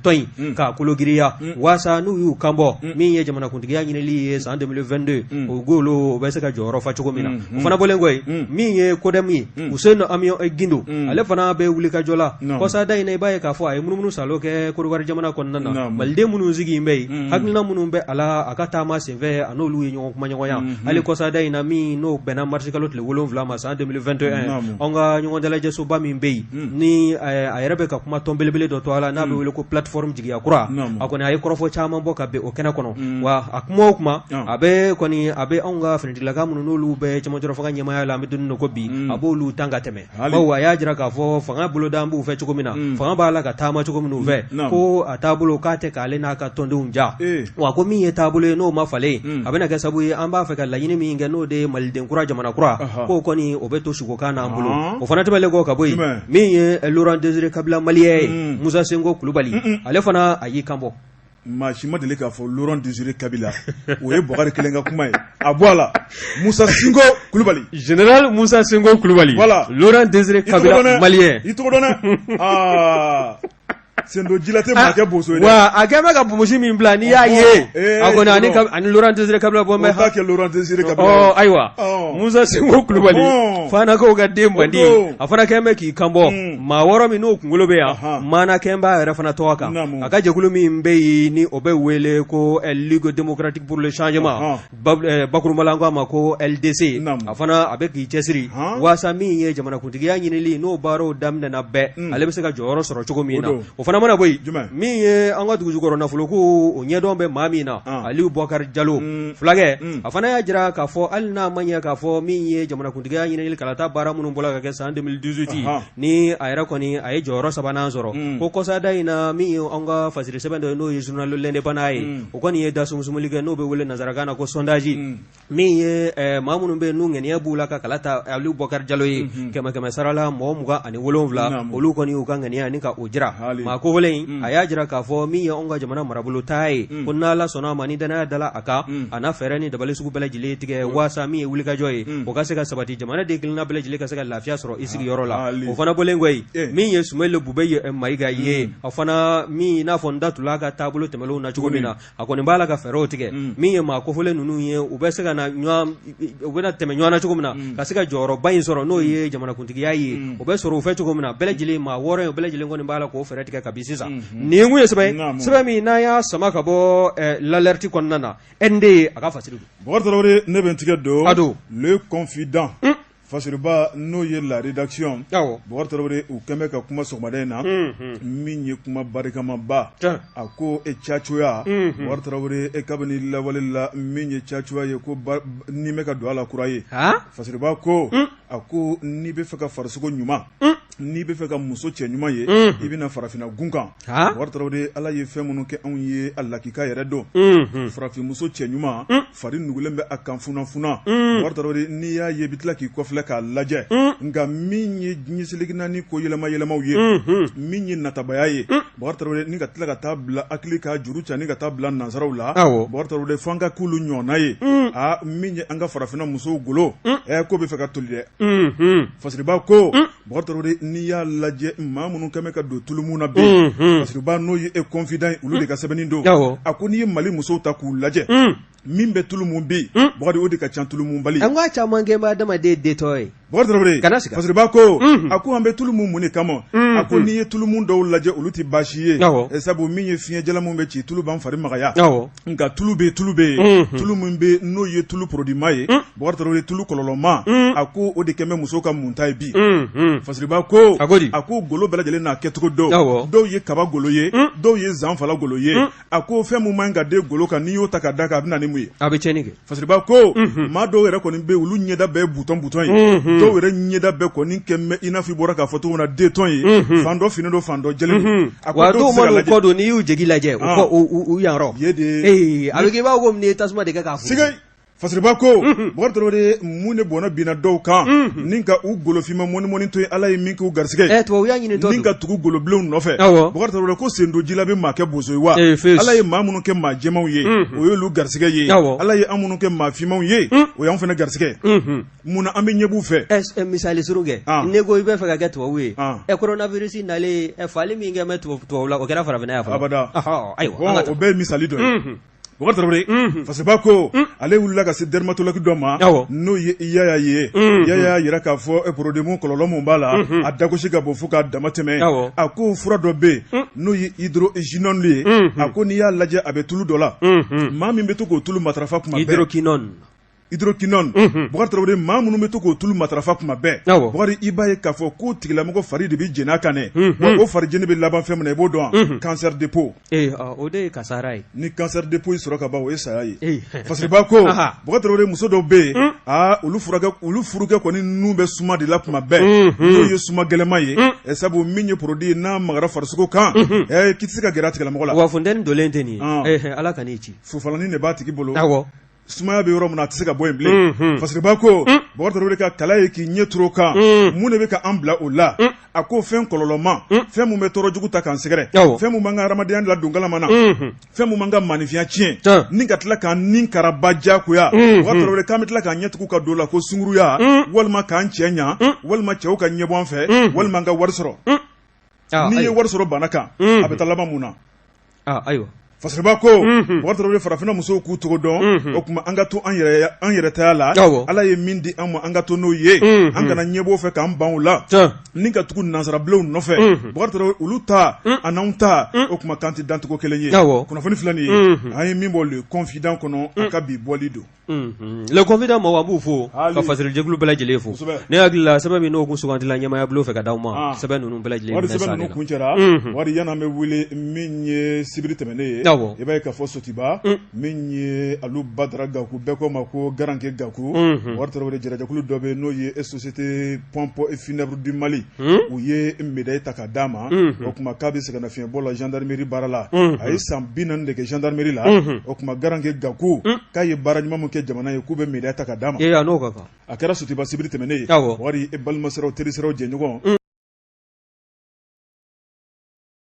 tɔn in k'a kologiriya waasa n'u y'u kan bɔ min ye jamanakuntigiya ɲinili ye san 2022 o golo o bɛ se ka jɔyɔrɔ fa cogo min na o fana bɔlen kɔ yen min ye CODEM ye Useyini Amiyɔn Gindo ale fana bɛ wulikajɔ la kɔsada in na i b'a ye k'a fɔ a ye munumunu salo kɛ Kɔdiwari jamana kɔnɔna na maliden minnu sigi bɛ yen hakilina minnu bɛ a la a ka taama senfɛ a n'olu ye ɲɔgɔn kumaɲɔgɔnya hali kɔsada in na min n'o bɛnna marisikalo tile 7 ma san 2021 anw ka ɲɔgɔn dalajɛsoba min bɛ yen ni a yɛrɛ bɛ ka kuma tɔn belebele dɔ tɔgɔ la n'a bɛ wele ko plateforme jigiya kura a kɔni a ye kɔrɔfɔ caman bɔ ka bɛn o kɛnɛ kɔnɔ wa a kuma o kuma a bɛ kɔni a bɛ anw ka finitigilaka minnu n'olu bɛ cɛmancɛla fanga ɲɛmaaya la an bɛ don min ko bi a b'olu tan ka tɛmɛ bawo a y'a jira k'a fɔ fanga boloda b'u fɛ cogo min na fanga b'a la ka taama cogo min u fɛ ko a taabolo k'a tɛ k'ale n'a ka tɔndenw ja wa ko min ye taabolo ye n'o ma falen a bɛna kɛ sabu ye an b'a fɛ ka laɲini min kɛ n'o de ye maliden kura jamana kura k'o kɔni o bɛ to sukokan n'an bolo o fana tɛmɛnen kɔ ka bɔ yen min ye Laurent Désiré Kabila malien ye Musa Senko Kulubali ale fana a y'i kan bɔ Maa si ma deli k'a fɔ Laurent Désiré Kabila o ye Bukari kelen ka kuma ye a bɔ a la Musa Sinko Kulubali général Musa Sinko Kulubali voilà Laurent Désiré Kabila malien i tɔgɔ dɔn dɛ aa sendo jila tɛ maa kɛ boso ye dɛ wa a kɛlen bɛ ka bonbonsi min bila n'i y'a ye a kɔni ani Laurent Désiré Kabila bɔ bɛ o t'a kɛ Laurent Désiré Kabila ye ayiwa Musa Sinko Kulubali Fanakaw ka den mandi a fana kɛlen bɛ k'i kan bɔ maa wɔɔrɔ min n'o kunkolo bɛ yan maana kɛlen b'a yɛrɛ fana tɔgɔ kan a ka jɛkulu min bɛ yen ni o bɛ wele ko Ligue démocratique pour le changement bakurunba la an k'a ma ko LDC a fana a bɛ k'i cɛsiri waasa min ye jamanakuntigiya ɲinili n'o baaraw daminɛna bɛɛ ale bɛ se ka jɔyɔrɔ sɔrɔ cogo min na o fana mana bɔ yen min ye an ka dugujukɔrɔ nafoloko o ɲɛdɔn bɛ maa min na Aliyu Bɔkari Jalo fulakɛ a fana y'a jira k'a fɔ hali n'a ma ɲɛ k'a fɔ min ye jamanakuntigiya ɲinili kalata baara minnu bɔra ka kɛ san 2018 ni a yɛrɛ kɔni a ye jɔyɔrɔ sabanan sɔrɔ ko kɔsada in na min ye an ka fasiri sɛbɛn dɔ ye n'o ye journal L'Indépendant ye o kɔni ye da sumusumuli kɛ n'o bɛ wele nansarakan na ko sondage min ye maa minnu bɛ n'u ŋaniya b'u la ka kala ta Aliyu Bɔkari Jalo ye kɛmɛ kɛmɛ sara la mɔgɔ 27 olu kɔni y'u ka ŋaniya ni ka o jira maa kofɔlen in a y'a jira k'a fɔ min ye anw ka jamana marabolo ta ye ko n'Ala sɔnna a ma ni dannaya dala a kan a na fɛɛrɛ ni dabali sugu bɛɛ lajɛlen tigɛ waasa min ye wulikajɔ ye o ka se ka sabati jamana den kelenna bɛɛ lajɛlen ka se ka lafiya sɔrɔ i sigiyɔrɔ la o fana bɔlen kɔ yen min ye Sumayila Bubɛyi Mayiga ye a fana min i n'a fɔ n da tula ka taabolo tɛmɛnlenw na cogo min na a kɔni b'a la ka fɛɛrɛw tigɛ min ye maa kofɔlen ninnu ye u bɛ se ka na u bɛna tɛmɛ ɲɔgɔn na cogo min na ka se ka jɔyɔrɔba in sɔrɔ n'o ye jamanakuntigiya ye o bɛ sɔrɔ u fɛ cogo min na bɛɛ lajɛlen maa wɔɔrɔ in bɛɛ lajɛlen kɔni b'a la k'o fɛɛrɛ tigɛ kabi sisan nin kun ye sɛbɛn sɛbɛn min n'an y'a sama ka bɔ L'Alerte kɔnɔna na ND a ka fasiri don. Bukari Tarawele ne bɛ n tigɛ don. A don. Le Confident. Fasiriba n'o ye la rédaction. Awɔ. Bukari Tarawele u kɛn bɛ ka kuma sɔgɔmada in na. Unhun. Min ye kuma barikamaba. Tiɲɛ. A ko e cacoya. Unhun. Bukari Tarawele e kabini lawale la min ye cacoya ye ko ba ni bɛ ka don a la kura ye. Haan. Fasiriba ko. Un. A ko n'i bɛ fɛ ka farisogo ɲuman. Un. N'i bɛ fɛ ka muso cɛ ɲuman ye i bɛna farafinna gun kan Bukari Tarawele Ala ye fɛn minnu kɛ anw ye a lakika yɛrɛ don farafinmuso cɛ ɲuman fari nugulen bɛ a kan funafuna Bukari Tarawele n'i y'a ye i bɛ tila k'i kɔfilɛ k'a lajɛ nka min ye diɲɛ seleke naani ko yɛlɛma yɛlɛmaw ye min ye natabaya ye Bukari Tarawele ni ka tila ka taa bila hakili ka juru ca ni ka taa bila nansaraw la Bukari Tarawele fo an ka k'olu ɲɔgɔnna ye aa min ye an ka farafinna musow golo ɛ ko bɛ fɛ ka toli dɛ Fasiriba ko Bukari Tarawele n'i y'a lajɛ maa minnu kɛn bɛ ka don tulumu na bi Fasiriba n'o ye e Confident ye olu de ka sɛbɛnni don a ko n'i ye Mali musow ta k'u lajɛ min bɛ tulumu bi Bukari o de ka ca tulumubali an ka caman kɛ bɛ adamaden detɔ ye. Bukari Tarawele Kana siga. Fasiriba ko a ko an bɛ tulu mun mun de kama a ko n'i ye tulu mun dɔw lajɛ olu tɛ baasi ye Awɔ. Sabu min ye fiɲɛjalan mun bɛ ci tulu b'an fari magaya Awɔ. nka tulu bɛ tulu bɛ yen tulu min bɛ n'o ye tulu porodima ye Bukari Tarawele tulu kɔlɔlɔma a ko o de kɛlen bɛ musow ka munta ye bi Fasiriba ko A ko di? a ko golo bɛɛ lajɛlen n'a kɛcogo don Awɔ. dɔw ye kaba golo ye dɔw ye zanfala golo ye a ko fɛn min man ka den golo kan n'i y'o ta ka da kan a bɛ na ni mun ye a bɛ tiɲɛni kɛ Fasiriba ko maa dɔw yɛrɛ kɔni bɛ olu ɲɛda bɛɛ butɔn butɔn ye dɔw yɛrɛ ɲɛda bɛɛ kɔni kɛ bɛ i n'a fɔ i bɔra k'a fɔ cogo min na denton ye fan dɔ finnen don fan dɔ jɛlen don a ko wa dɔw dɔw tɛ se ka mana u lajɛ kɔ don n'i y'u jigi lajɛ u kɔ u yan yɔrɔ ye de ee a bɛ kɛ i b'a fɔ ko n'i ye tasuma de kɛ k'a siga Fasiriba ko Bukari Tarawele mun de bɔnɛ binna dɔw kan ni ka u golofinma mɔni to yen Ala ye min k'u garisɛgɛ ye tubabuya ɲini ni ka tugu golobilenw nɔfɛ Bukari Tarawele ko sen don ji la bɛ maa kɛ bozo ye wa Ala ye maa minnu kɛ maa jɛmanw ye o y'olu garisɛgɛ ye Ala ye an minnu kɛ maa finmanw ye o y'an fana garisɛgɛ munna an bɛ ɲɛ b'u fɛ misali surun kɛ ne ko i bɛ fɛ ka kɛ tubabu ye ɛ coronavirus nalen faali min kɛ bɛ tubabu la o kɛra farafinna yan abada ayiwa o bɛɛ ye misali dɔ ye Bukari Tarawele Fasiriba ko ale wulila ka se dermatologue dɔ ma n'o ye Yaya ye Yaya y'a jira k'a fɔ produit mun kɔlɔlɔ mun b'a la a dagosi ka bon fo k'a dama tɛmɛ a ko fura dɔ bɛ yen n'o ye hydroquinone ye a ko n'i y'a lajɛ a bɛ tulu dɔ la maa min bɛ to k'o tulu matarafa kuma bɛɛ hydroquinone hydroquinone Bukari Tarawele maa minnu bɛ to k'o tulu matarafa kuma bɛɛ Bukari i b'a ye k'a fɔ ko tigilamɔgɔ fari de bɛ jeni a kan dɛ wa o fari jeni bɛ laban fɛn min na i b'o dɔn cancer de peau o de ye kasara ye ni cancer de peau sɔrɔ ka ban o ye saya ye Fasiriba ko Bukari Tarawele muso dɔw bɛ yen aa olu olu furukɛ kɔni nun bɛ suma de la kuma bɛɛ n'o ye suma gɛlɛnman ye sabu min ye produit ye n'a magara farisogo kan k'i tɛ se ka gɛrɛ a tigilamɔgɔ la wa funteni donnen tɛ nin ye Ala kan'i ci sufalanin de b'a tigi bolo sumaya bɛ yɔrɔ min na a tɛ se ka bɔ yen bilen Fasiriba ko Bukari Tarawele ka kala ye k'i ɲɛ turu o kan mun de bɛ ka an bila o la a ko fɛn kɔlɔlɔma fɛn min bɛ tɔɔrɔ jugu ta k'an sɛgɛrɛ fɛn min b'an ka hadamadenya ladon galama na fɛn min b'an ka maninfinya tiɲɛ ni ka tila k'an ni karaba diyagoya Bukari Tarawele k'an bɛ tila k'an ɲɛ tugu ka don o la ko sunguruya walima k'an cɛ ɲɛ walima cɛw ka ɲɛbɔ an fɛ walima an ka wari sɔrɔ n'i ye wari sɔrɔ bana kan a bɛ taa laban mun na ayiwa Fasiriba ko Bukari Tarawele farafinna musow k'u cogo dɔn o tuma an ka to an yɛrɛ taya la Ala ye min di an ma an ka to n'o ye an kana ɲɛbɔ fɛ k'an ban o la ni ka tugu nansarabilenw nɔfɛ Bukari Tarawele olu ta an'anw ta o tuma k'an tɛ dancogo kelen ye kunnafoni filɛ nin ye an ye min bɔ Le Confident kɔnɔ a ka bi bɔli don Le Confident maaw an b'u fo ka fasirijɛkulu bɛɛ lajɛlen fo ne hakili la sɛbɛn min n'o kun sugandila ɲɛmaaya bulon fɛ ka d'aw ma sɛbɛn ninnu bɛɛ lajɛlen wari sɛbɛn ninnu kuncɛra wari yan'an bɛ wele min ye sibiri tɛmɛnen ye i b'a ye k'a fɔ Sotiba min ye Alu Badara Gaku bɛɛ ko ma ko Garanke Gaku Bukari Tarawele jɛrɛjɛkulu dɔ bɛ n'o ye société pompe funèbre du Mali u ye médaille ta ka d'a ma o tuma k'a bɛ sɛgɛnnafiɲɛbɔ la gendarmerie baara la a ye san 40 de kɛ gendarmerie la o tuma Garanke Gaku k'a ye baara ɲuman min kɛ jamana ye k'u bɛ médaille ta ka d'a ma n'o ka kan a kɛra Sotiba sibiri tɛmɛnen ye Awɔ. Wari e balimasiraw terisiraw jɛɲɔgɔn.